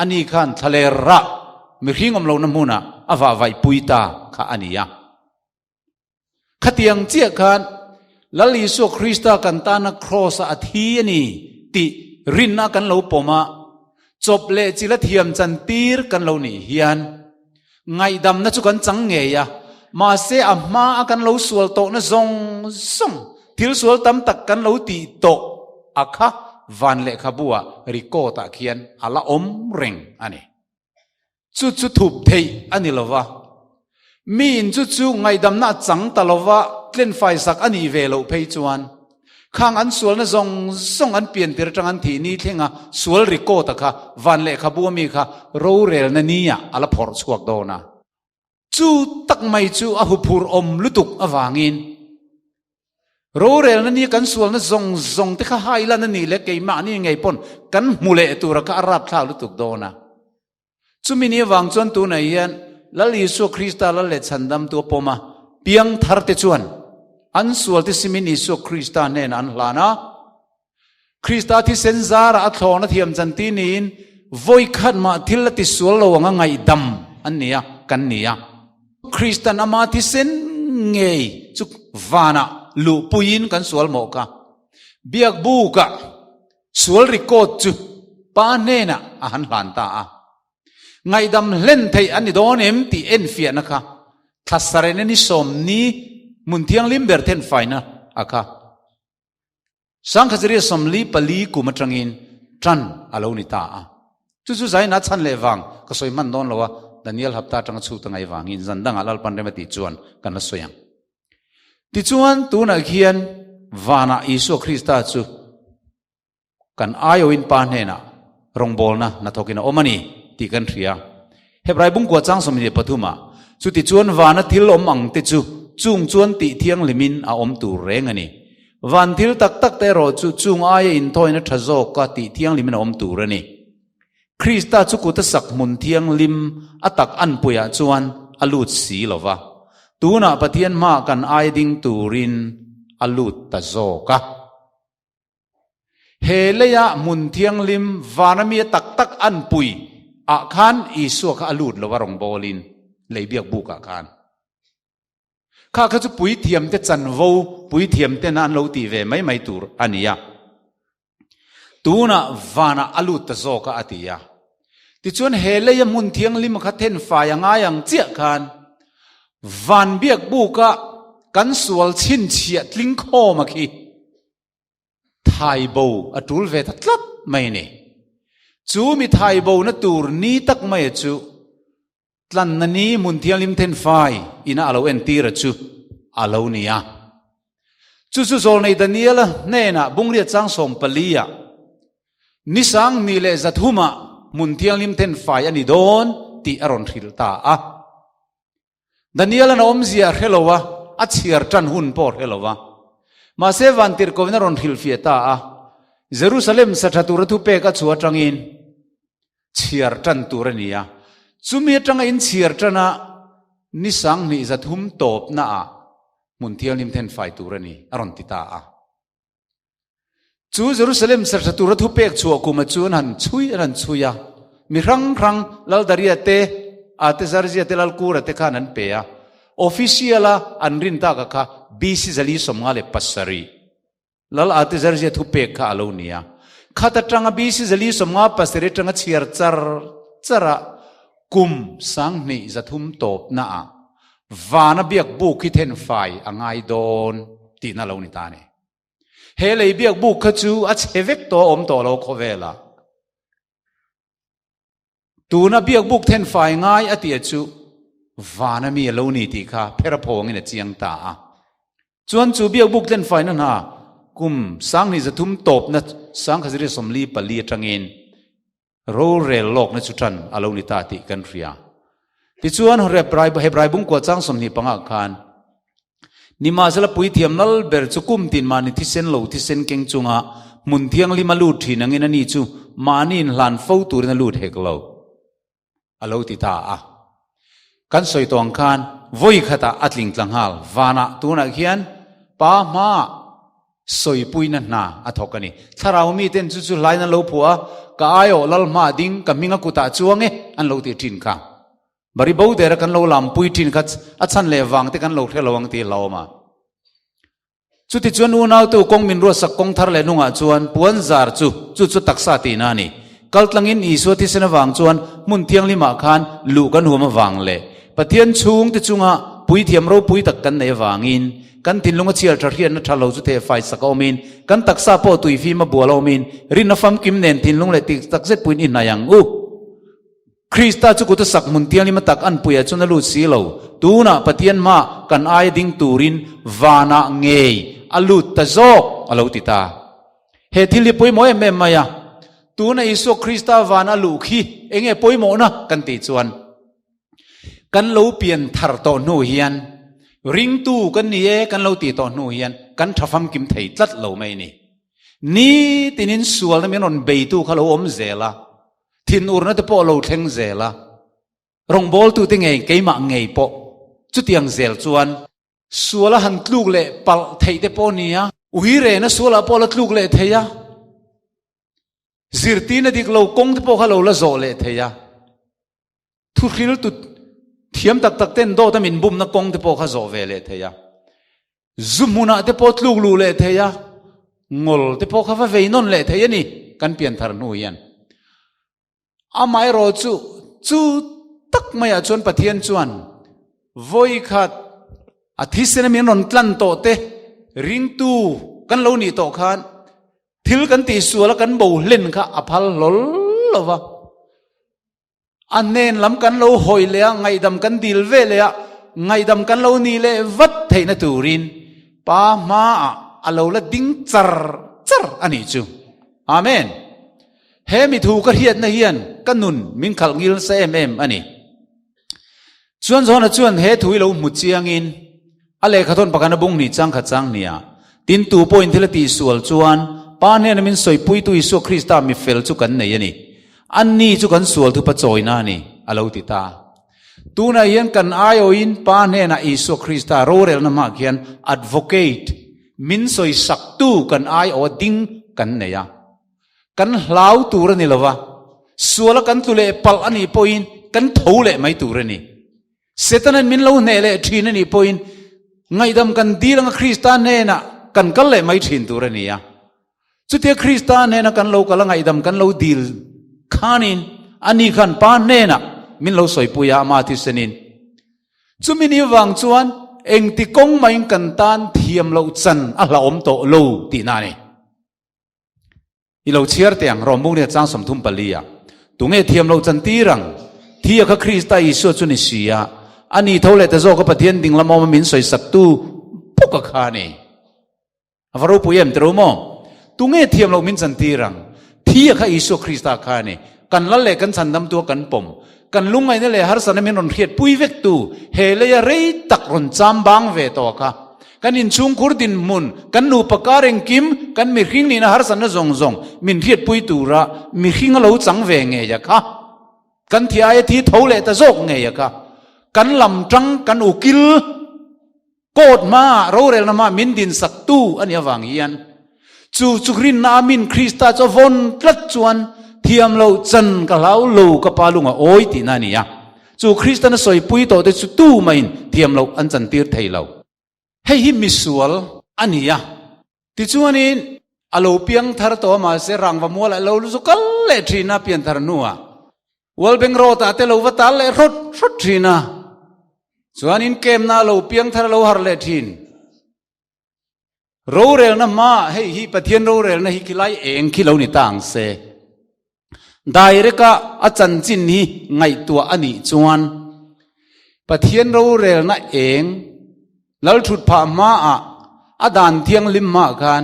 ani khan thlaler rah mihring awm lohna hmunah a vahvaihpui ta kha a ni a. Khatiang chiah khan Lal Isua Krista kan tana Kraws-a a thi a ni tih rinna kan lo pawm a, chawp leh chila thiam chantir kan lo nih hian Ngaihdamna chu kan chang ngei a, mahse a hma a kan lo sual tawhna zawng zawng, thil sual tam tak kan lo tih tawh a kha van lehkhabu ah record ah khian a la awm reng a ni. Chu chu thup theih a ni lo va, miin chu chu ngaihdamna a chang ta lo va, tlenfai sak a nih ve loh phei chuan Khang an sualna zawng zawng an pian tir atang an thih ni thlenga sual record-a kha van lehkhabu ami kha rorelna nia a la phawrh chhuak dawn a. Chu tak mai chu a huphur awm lutuk avangin rorelna nia kan sualna zawng zawng te kha hai lan a nih leh keimahni ngei pawn kan hmu leh tura kha a rapthlak lutuk dawn a. Chumi ni avang chuan tunah hian Lal Isua Krista Lal leh Chhandamtu a pawm a, piang tharte chuan an sualte simin Isua Krista hnenah an hlan a. Krista thisen zarah a thlawna thiam chanti niin vawikhat mah thil a tisual lo anga ngaihdam an ni a, kan ni a. Kristan ama thisen ngei chu vanah luhpuiin kan sual mawh kha. Biakbukah Sual record chu pa hnenah a han hlan ta a. Ngaihdam hlen theih a ni dawn em tih enfiahna kha thla sarena ni sawmni hmun thianghlim ber thenfaina a kha. Sangkhacharia 44 kum atangin tan a lo ni ta a. Chu chu zaina chhan leh vang ka sawi hman dawn lo a, Daniel hapta atanga chhut a ngaih vangin zan dangah Lalpan rem a tih chuan kan la sawi ang. Tichuan, tunah khian vanah Isua Krista chu kan aiawhin Pa hnenah rawngbawlna hnathawkin a awm a ni tih kan hria. Hebrai bungkua chang 23 ah, Chutichuan vana thil awm ang te chu chung chuan tih thianghlimin a awm tur reng a ni. Van thil tak tak te erawh chu chung aia inthawina tha zawka tih thianghlimin a awm tur a ni. Krista chu kut a sak hmun thianghlim a tak anpuiah chuan a lut si lo va, tunah Pathian hmaah kan ai ding turin a lut ta zawk a. He leia hmun thianghlim vana mi a tak tak anpui ah khan Isua kha a lut lo a rawngbawlin lei biak bukah khan. Kha kha chu puithiamte chanvo, puithiamtena an lo tih ve mai mai tur a ni a. Tunah vanah a lut ta zawk a, a ti a. Tichuan he leia hmun thianghlim kha thenfai a ngai ang chiah khan van biak buka kan sual chhinchhiah tling khawm a khi thaibo a tul ve ta tlat mai a ni. Chu mi thaibo na tur ni tak mai a chu Tlanna ni hmun thianghlim thenfai ina a lo entir a chu a lo ni a. Chu chu Zawlnei Daniela hnenah Bungriat chang 14 ah ni 2000 leh 300 ah hmun thianghlim thenfai a ni dawn tih a rawn hrilh ta a. Daniela'n a awmzia a hre lo a, a chhiar tan hun pawh a hre lo a. Mahse Vantirhkohin a rawn hrilhfiah ta a, Jerusalem sa tha tura thupek a chhuah atangin, Chhiar tan tur a ni a, chumi atanga in chhiar tana ni 2300 tawpna ah hmun thianghlim thenfai tur a ni, a rawn ti ta a. Chu Jerusalem serhla tura thupek chhuah kuma chu an han chhui an han chhui a, mi hrang hrang Laldaria te, Artaxerxes te, Lalkura te khan an pe a, official a an rin taka kha BC 457. Lal Artaxerxes thupek kha a lo ni a. Khat atanga BC 457 atanga chhiar char char a, kum 2300 tawpna ah vana biak buk hi thenfai a ngai dawn tihna a lo ni ta a ni. He lei biak buk kha chu a chhe vek tawh a awm tawh lo khawvelah. Tuna biakbuk thenfai ngai a tia chu vana mi a lo ni tih kha phera phawngin a chiang ta a. Chuan chu biakbuk tlenfaina hna kum 2300 tawpna 1944 atangin. Rorel lawkna chu ṭan a lo ni ta tih kan hria. Tichuan, Hebrai bungkua chang 25 khan, Nimahsela puithiam lal ber chu kum tin mahni thisen lo thisen keng chunga hmun thianghlim a lut ṭhin angin ani chu mahni inhlan fo turin a lut hek lo a lo ti ta a. Kan sawi tawh ang khan vawi khatah a tling tla nghal. Vanah tunah khian Pa hmaah sawipuina hna a thawk a ni. Thlarau miten chu chu hlain an lo phuah a, Ka aiawh lal hmaah ding, ka hminga kutah chuang e an lo ti ṭhin kha. Bari bo dera kan lo lampui ṭhin kha a chhan leh vang te kan lo hre lo ang tih hlauhawm a. Chutichuan unautu kawng min ruatsak kawng thar leh nungah chuan puan zar chu chu chu taksa tihna a ni. Kaltlangin Isua thisen avang chuan hmun thianghlimah khan luh kan huam avang leh Pathian chhungte chunga puithiam ropui tak kan neih avangin kan thinlunga chhiar ṭha hriatna ṭha lo chu thehfai sak a awmin kan taksa pawh tuifim a bual a awmin rinna famkim nen thinlung leh tih takzet puiin i hnaih ang u. Krista chu kuta sak hmun thianghlim a tak anpuiah chuan a lut si lo. Tunah Pathian hma kan aia ding turin vanah ngei a lut ta zawk a lo ti ta. He thil hi pawimawh em em mai a. Tuna Isua Krista van a luh khi eng nge pawimawhna kan tih chuan kan lo pian thar tawh hnu hian ringtu kan ni e kan lo tih tawh hnu hian kan tha famkim thei tlat lo mai a ni. Nitinin sualna min rawn beitu kha lo awm zel a. Thinurna te pawh lo thleng zel a, rawngbawltute ngei keimah ngei pawh chutiang zel chuan sual a han tluk leh palh theih te pawh nia, uirena sualah pawh la tluk leh thei a, zirtirna dik lo kawng te pawh kha lo la zawh leh thei a, thuhriltu thiam tak tak ten dawt a min bumna kawng te pawh kha zawh ve leh thei a. Zu hmunah te pawh tluk luh leh thei a, ngol te pawh kha va vei nawn leh thei a ni kan pian thar hnu hian. Amaherawh chu chu tak maiah chuan Pathian chuan vawi khat a thisena min rawn tlan tawh te ringtu kan lo nih tawh khan thil kan tihsual a kan bo hlen kha a phal hlawl lo va. A hnen lam kan lo hawi leh a, ngaihdam kan dil ve leh a, ngaihdam kan lo nih leh vat theihna turin Pa hmaah a lo la ding char char a nih chu. Amen. He mi thu ka hriatna hian ka nun min khalh ngil nasa em em a ni. Chuan Johana chuan he thu hi lo hmu chiangin a lehkhathawn pakhat a bung hnih chang khat chang hnih ah, Tin tu pawhin thil a tihsual chuan Pa hnena min sawipuitu Isua Krista mi fel chu kan nei a ni. Anni chu kan sual thupa chawina a ni, a lo ti ta. Tunah hian kan aiawhin Pa hnenah Isua Krista rorelna hmah khian advocate, min sawisaktu kan aiawha ding kan nei a. Kan hlau tur a ni lo va, suala kan tlu leh palh a nih pawhin kan tho leh mai tur a ni. Setanan min lo hneh leh thin a nih pawhin ngaihdam kan dil anga Krista hnenah kan kal leh mai thin tur a ni a. Chutia Krista hnena kan lo kal a ngaihdam kan lo dil khanin ani khan Pa hnenah min lo sawipui a ama thisenin. Chumi ni vang chuan engti kawng maiin kan tan thiam loh chan a hlauhawm tawh lo tihna a ni. I lo chhiar teh ang, Rom bungnia chang 34 ah, Tunge thiam lo chan tir ang? Thi a kha Krista Isua chu ni si a, a ni tho leh ta zawk a Pathian ding lam awm a min sawisaktu bawk a kha a ni. A va ropui em tiro maw? Tunge thiam lo min chan tir ang? Thi a kha Isua Krista kha a ni. Kan lal leh kan chhandamtu a kan pawm. Kan lungngaihna leh harsatna min rawn hriatpui vektu he leia rei tak rawn cham bang ve tawh a kha. Kan inchhungkhur dinhmun, kan nupa kar engkim, kan mihring nihna harsatna zawng zawng min hriatpui tura mihring a lo chang ve ngei a kha. Kan thi aia thi tho leh ta zawk ngei a kha. Kan lam tang, kan ukil court hmaah, rorelna hmaah min dinsaktu a nih avang hian chu chu rinna a min Krista chu a vawn tlat chuan thiam loh chan ka hlau lo ka pa lunga awi tihna a ni a. Chu Kristana sawipui tawh te chu tu mahin thiam loh an chantir thei lo. Hei hi misual a ni a. Tichuanin a lo piang thar tawh a mahse rangva mualah a lo zu kal leh thin a pian thar hnuah Walbeng Road ah te lo va tal leh hrawt hrawt thin a. Chuanin kemna a lo piang thar a lo har leh thin. Rorelna hmaah hei hi Pathian rorelna hi khilai eng khi lo ni ta ang se. Direct a a chanchin hi ngaihtuah a nih chuan Pathian rorelna eng Lalthut phah hmaah a dan thianghlim hmaah khan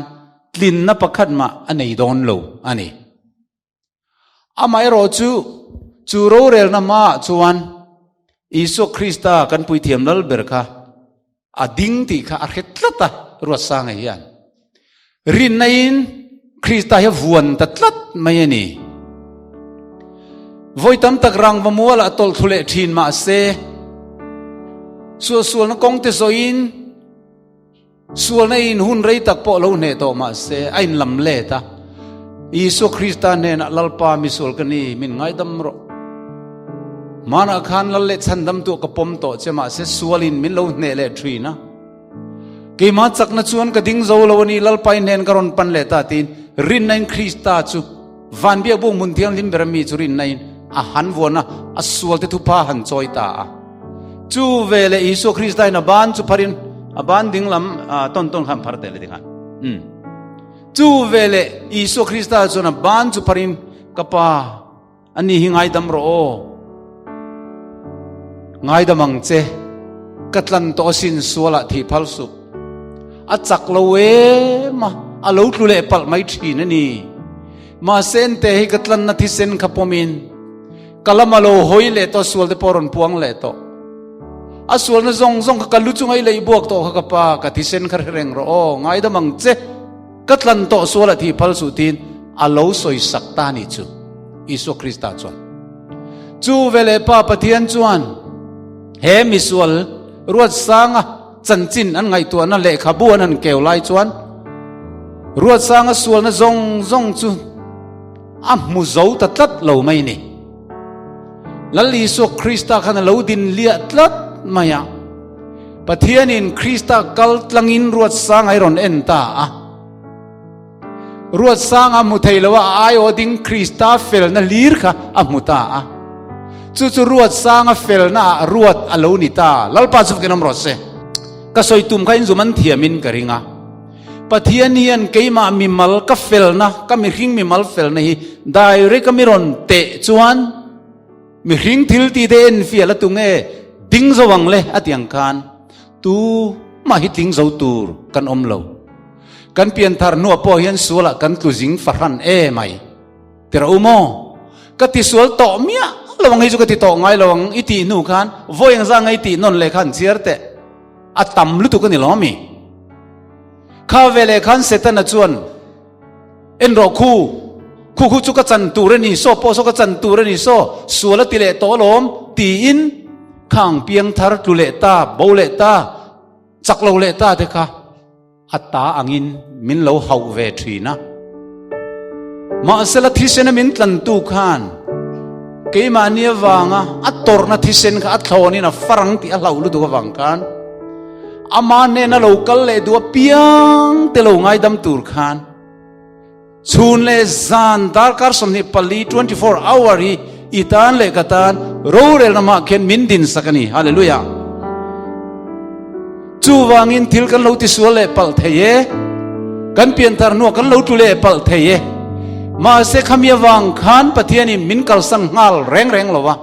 tlinna pakhat mah a nei dawn lo a ni. Amaherawhchu, chu rorelna hmaah chuan Isua Krista kan puithiam lal ber kha a ding tih kha a hre tlat a, Ruatsanga hian. Rinna-in Krista hi a vuan ta tlat mai a ni. Vawi tam tak rangva mualah a tawlh thlu leh thin mah se, suahsualna kawng te zawhin Sualna in hun rei tak pawh lo hneh tawh mah se, a inlam let a. Isua Krista hnenah, Lalpa, misual ka ni, min ngaidam rawh. Hmanah khan Lal leh chhandamtuah ka pawm tawh che mah se, sualin min lo hneh leh thin a. Keimah chakna chuan ka ding zo lo a ni, Lalpa i hnen ka rawn pan leh ta tiin rinna in Krista chu Van biakbuk hmun thianghlim ber ami chu rinna in a han vuan a, a sualte thupha han chawi ta a. Chu ve leh Isua Krista in a ban chu pharin a ban ding lam tawn tawn khan phar teh le tikhan. Um. Chu ve leh Isua Krista chuan a ban chu pharin ka pa ani hi ngaidam rawh aw. Ngaidam ang che ka tlan tawh asin sualah thih phal suh. A chak lo em a, a lo tlu leh palh mai thin a ni. Mahse ente hi ka tlanna thisen kha pawmin Ka lam a lo hawi leh tawh, sual te pawh a rawn puang leh tawh. A sualna zawng zawng kha ka lu chunga i leih buak tawh kha ka pa, ka thisen kha hre reng rawh aw, ngaidam ang che, ka tlan tawh sual a thih phal suh tiin a lo sawi sak ta ni chu Isua Krista chuan. Chu veleh Pa Pathian chuan he misual Ruatsanga chanchin an ngaihtuahna lehkhabu an han keu lai chuan Ruatsanga sualna zawng zawng chu A hmu zo ta tlat lo mai ni. Lal Isua Krista khan a lo din liah tlat mai a. Pathianin Krista kal tlangin Ruatsanga hi rawn en ta a. Ruatsanga hmu thei lo a, a aiawh ding Krista felna hlir kha a hmu ta a. Chu chu Ruatsanga felna ah ruat a lo ni ta. Lalpa chu fakin awm rawh se. Ka sawi tum kha inzum an thiamin ka ring a. Pathian hian keimah mimal ka felna, ka mihring mimal felna hi direct a mi rawn teh chuan mihring thil ti te enfiah la tunge ding zo ang le a ti ang khan tu mah hi tling zo tur kan awm lo. Kan pianthar hnuah pawh hian sualah kan tlu zing fahran e mai. Tira u maw? Ka ti sual tawh miah lo ang hei chu ka ti tawh ngai lo ang i tih hnu khan vawi engzah nge i tih nawn leh khan chhiar teh. A tam lutuk a ni lo mi? Kha veleh khan Setana chuan, En rawh khu, khu khu chu ka chan tur a ni, saw pawh saw ka chan tur a ni, saw sual a ti leh tawh alawm, tiin khang piang thar tlu leh ta, bo leh ta, chak lo leh ta te kha a ta angin min lo hauh ve thin a. Mahsela thisena min tlantu khan keimahni avanga a tawrhna thisen kha a thlawnin a farang tih a hlauh lutuk avang khan ama hnena lo kal leh duh apiang te lo ngaidam tur khan Chhun leh zan darkar 24, 24 hour hi i tan leh ka tan rorelna hmaah khian min din sak a ni. Hallelujah! Chuvangin thil kan lo tisual leh palh thei e, kan pianthar hnuah kan lo tlu leh palh thei e. Mahse khami avang khan Pathianin min kalsan nghal reng reng lo va.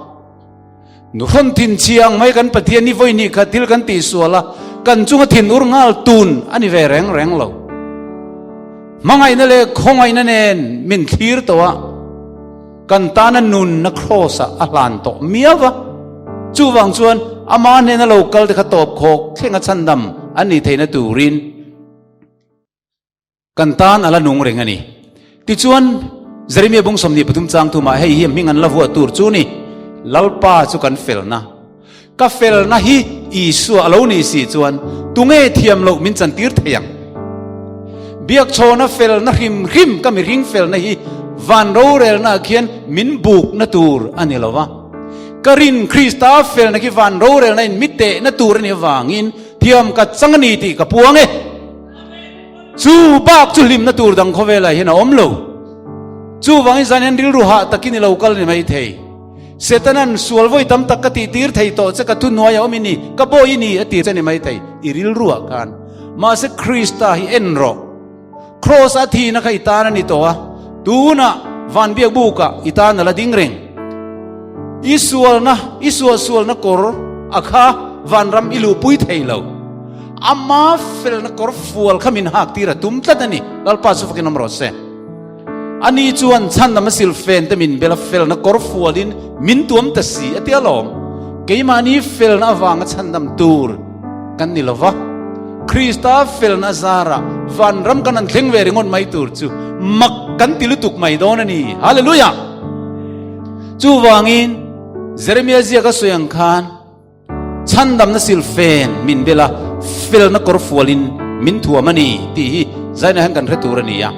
Nuhrawn thin chiang mai kan Pathian hi vawi hnih khat thil kan tihsual a, kan chunga thin ur nghal tun a ni ve reng reng lo. Hmangaihna leh khawngaihna nen min thlir tawh a, kan tana nunna kraws ah a hlan tawh miau va. Chuvang chuan ama hnena lo kal te kha tawp khawk thlenga chhandam an nih theihna turin, Kan tan a la nung reng a ni. Tichuan, Jeremia bung 23 chang thumah hei hi a hming an la vuah tur chu ni, Lalpa chu kan felna. Ka felna hi Isua a lo nih si chuan tunge thiam loh min chantir thei ang? Biakchhawna felna hrim hrim ka mihring felna hi van rorelnaah khian min bukna tur a ni lo va. Ka rin Krista felna khi van rorelna in mi tehna tur a nih avangin thiam ka chang a ni tih ka puang e. Chu bak chu hlimna tur dang khawvelah hian a awm lo. Chuvangin zan hian rilru hah takin i lo kal ni mai thei. Setanan sual vawi tam tak ka tih tir thei tawh che, ka thuhnuai a awm i ni, ka bawi i ni a ti che ni mai thei i rilruah khan. Mahse Krista hi en rawh. Kraws a thihna kha i tan a ni tawh a, tunah van biak bukah i tan a la ding reng. I sualna, i suahsualna kawr a kha vanram i luhpui thei lo. Ama felna kawr fual kha min hak tir a tum tlat a ni. Lalpa chu fakin awm rawh se. Ani chuan chhandam a silfen te min bel a, felna kawr fualin min tuam ta si a ti alawm. Keimahni felna avanga chhandam tur kan ni lo va, Krista felna zarah vanram kan han thleng ve ringawt mai tur chu mak kan ti lutuk mai dawn a ni. Hallelujah! Chuvangin Jeremia ziaka sawi ang khan, Chhandamna silfen min bel a, felna kawr fualin min thuam a ni tih hi zainah hian kan hre tur a ni a.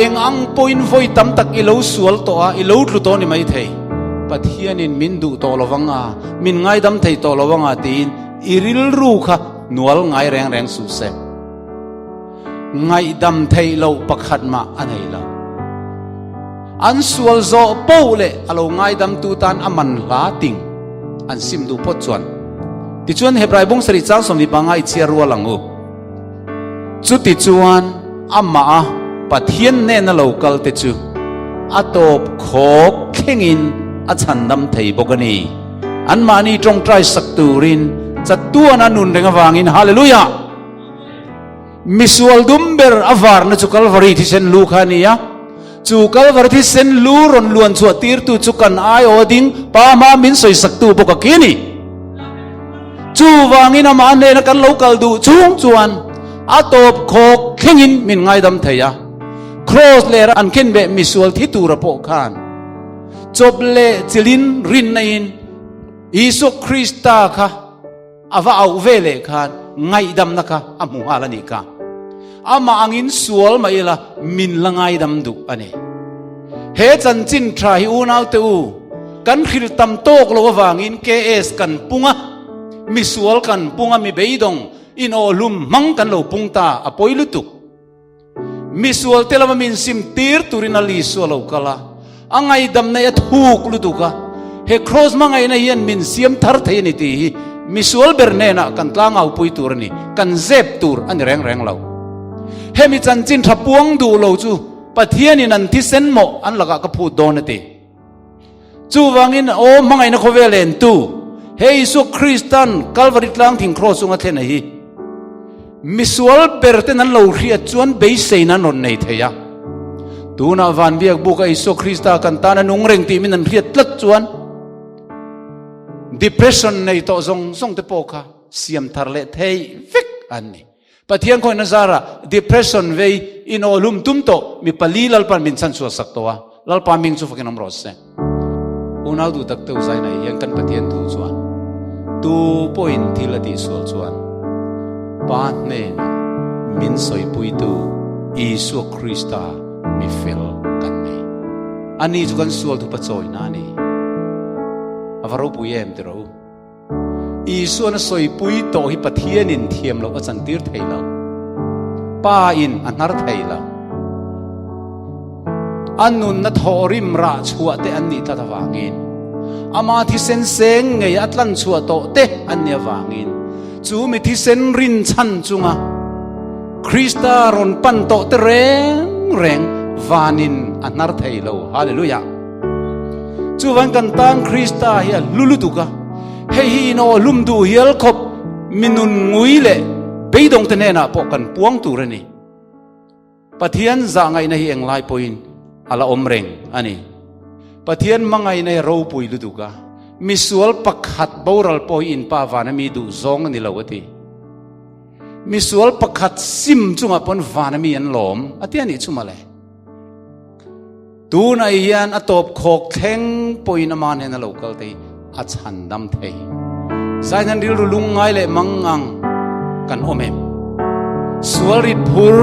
Eng ang pawhin vawi tam tak i lo sual tawh a, i lo tlu tawh a ni maithei. Pathianin min duh tawh lo vang a, min ngaidam thei tawh lo vang a tiin i rilru kha hnual ngai reng reng suh se. Ngaihdam theih loh pakhat mah a nei lo. An sual zawh poh leh a lo ngaidamtu tan a man hla ting an sim duh phawt chuan. Tichuan Hebrai bung sarih chang 25 i chhiar rual ang u. Chutichuan amah a Pathian hnena lo kal te chu a tawp khawk thlengin a chhandam thei bawk a ni. Anmahni tawngtai sak turin chatuan a nun reng avangin Hallelujah! Misual dum ber a varna chu Kalvari thisen lu kha a ni a, chu Kalvari thisen lu rawn luan chhuah tirtu chu kan aiawh ding Pa hma min sawisaktu bawk a khi a ni. Chuvangin amah hnena kan lo kal duh chung chuan a tawp khawk thlengin min ngaidam thei a. Kraws lera an khenbeh misual thi tura pawh khan chawp leh chilin rinna in Isua Krista kha A va auh ve leh khan ngaihdamna kha a hmu nghal a nih kha. Amah angin sual mah ila min la ngaidam duh a ni. He chanchin tha hi unaute u, kan hrilh tam tawk lo avangin KS kan pung a, misual kan pung a, mi beidawng inawhhlum hmang kan lo pung ta, a pawi lutuk. Misual te lama min sim tir turin a Isua lo kal a, a ngaidamna hi a thuk lutuk a, he kraws hmangaihna hian min siam thar thei a ni tih hi misual ber hnenah kan tlangaupui tur a ni, kan zep tur a ni reng reng lo. Hemi chanchin tha puang duh lo chu Pathianin an thisen mawh an lakah ka phut dawn a ti. Chuvangin aw hmangaihna khawvel entu he Isua Kristan Kalvari tlang thing kraws chunga thlen a hi misual ber ten an lo hriat chuan beiseina an rawn nei thei a. Tunah van biak buka Isua Krista kan tan a nung reng tih min an hriat tlat chuan depression nei tawh zawng zawng te pawh kha siam thar leh thei vek an ni. Pathian khawihna zarah depression vei inawhlum tum tawh mi pali Lalpan min chhanchhuah sak tawh a, Lalpa ming chu fakin awm rawh se. Unau duh tak teuh zai nei hian kan Pathian thu chuan tu pawhin thil a tihsual chuan Pa hnenah min sawipuitu Isua Krista mi fel kan nei. Ani chu kan sual thupa chawina a ni. A va ropui em tiraw u? Isuan a sawipui tawh hi Pathianin thiam loh a chantir thei lo. Pa in a hnar thei lo. A nunna thawhrim rah chhuah te an nih tlat avangin, ama thisen seng ngei a tlan chhuah tawh te an nih avangin, chu mi thisen rinchhan chunga Krista rawn pan tawh te reng reng vanin a hnar thei lo. Hallelujah! Chuvan kan tan Krista hi a hlu lutuk a, hei hi in aw hlum duh hial khawp mi nun ngui leh beidawng te hnenah pawh kan puang tur a ni. Pathian zah ngaihna hi englai pawhin a la awm reng a ni. Pathian hmangaihna hi a ropui lutuk a, misual pakhat boral pawh hi in pa vana mi duh zawng a ni lo a ti. Misual pakhat sim chungah pawn vana mi an lawm a ti a nih chu mawle. Tunah hian a tawp khawk thleng pawhin ama hnena lo kal te hi a chhandam thei. Zainan rilru lungngai leh mangang kan awm em? Sual rit phur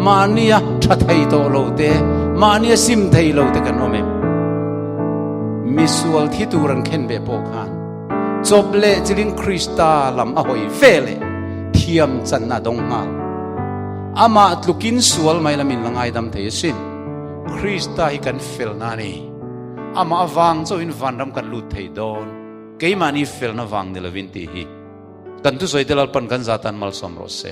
mahnia tha thei tawh lo te, mahnia sim thei lo te kan awm em? Misual thi tur an khen ve pawh khan chawp leh chilin Krista lam a hawi ve leh thiam channa dawng nghal. Amah tlukin sual mai lamin la ngaidam thei asin. Krista hi kan felna a ni. Amah avang chauhin vanram kan lut thei dawn. Keimahni felna vang ni lovin tih hi kan thusawi te Lalpan kan zatan malsawm rawh se.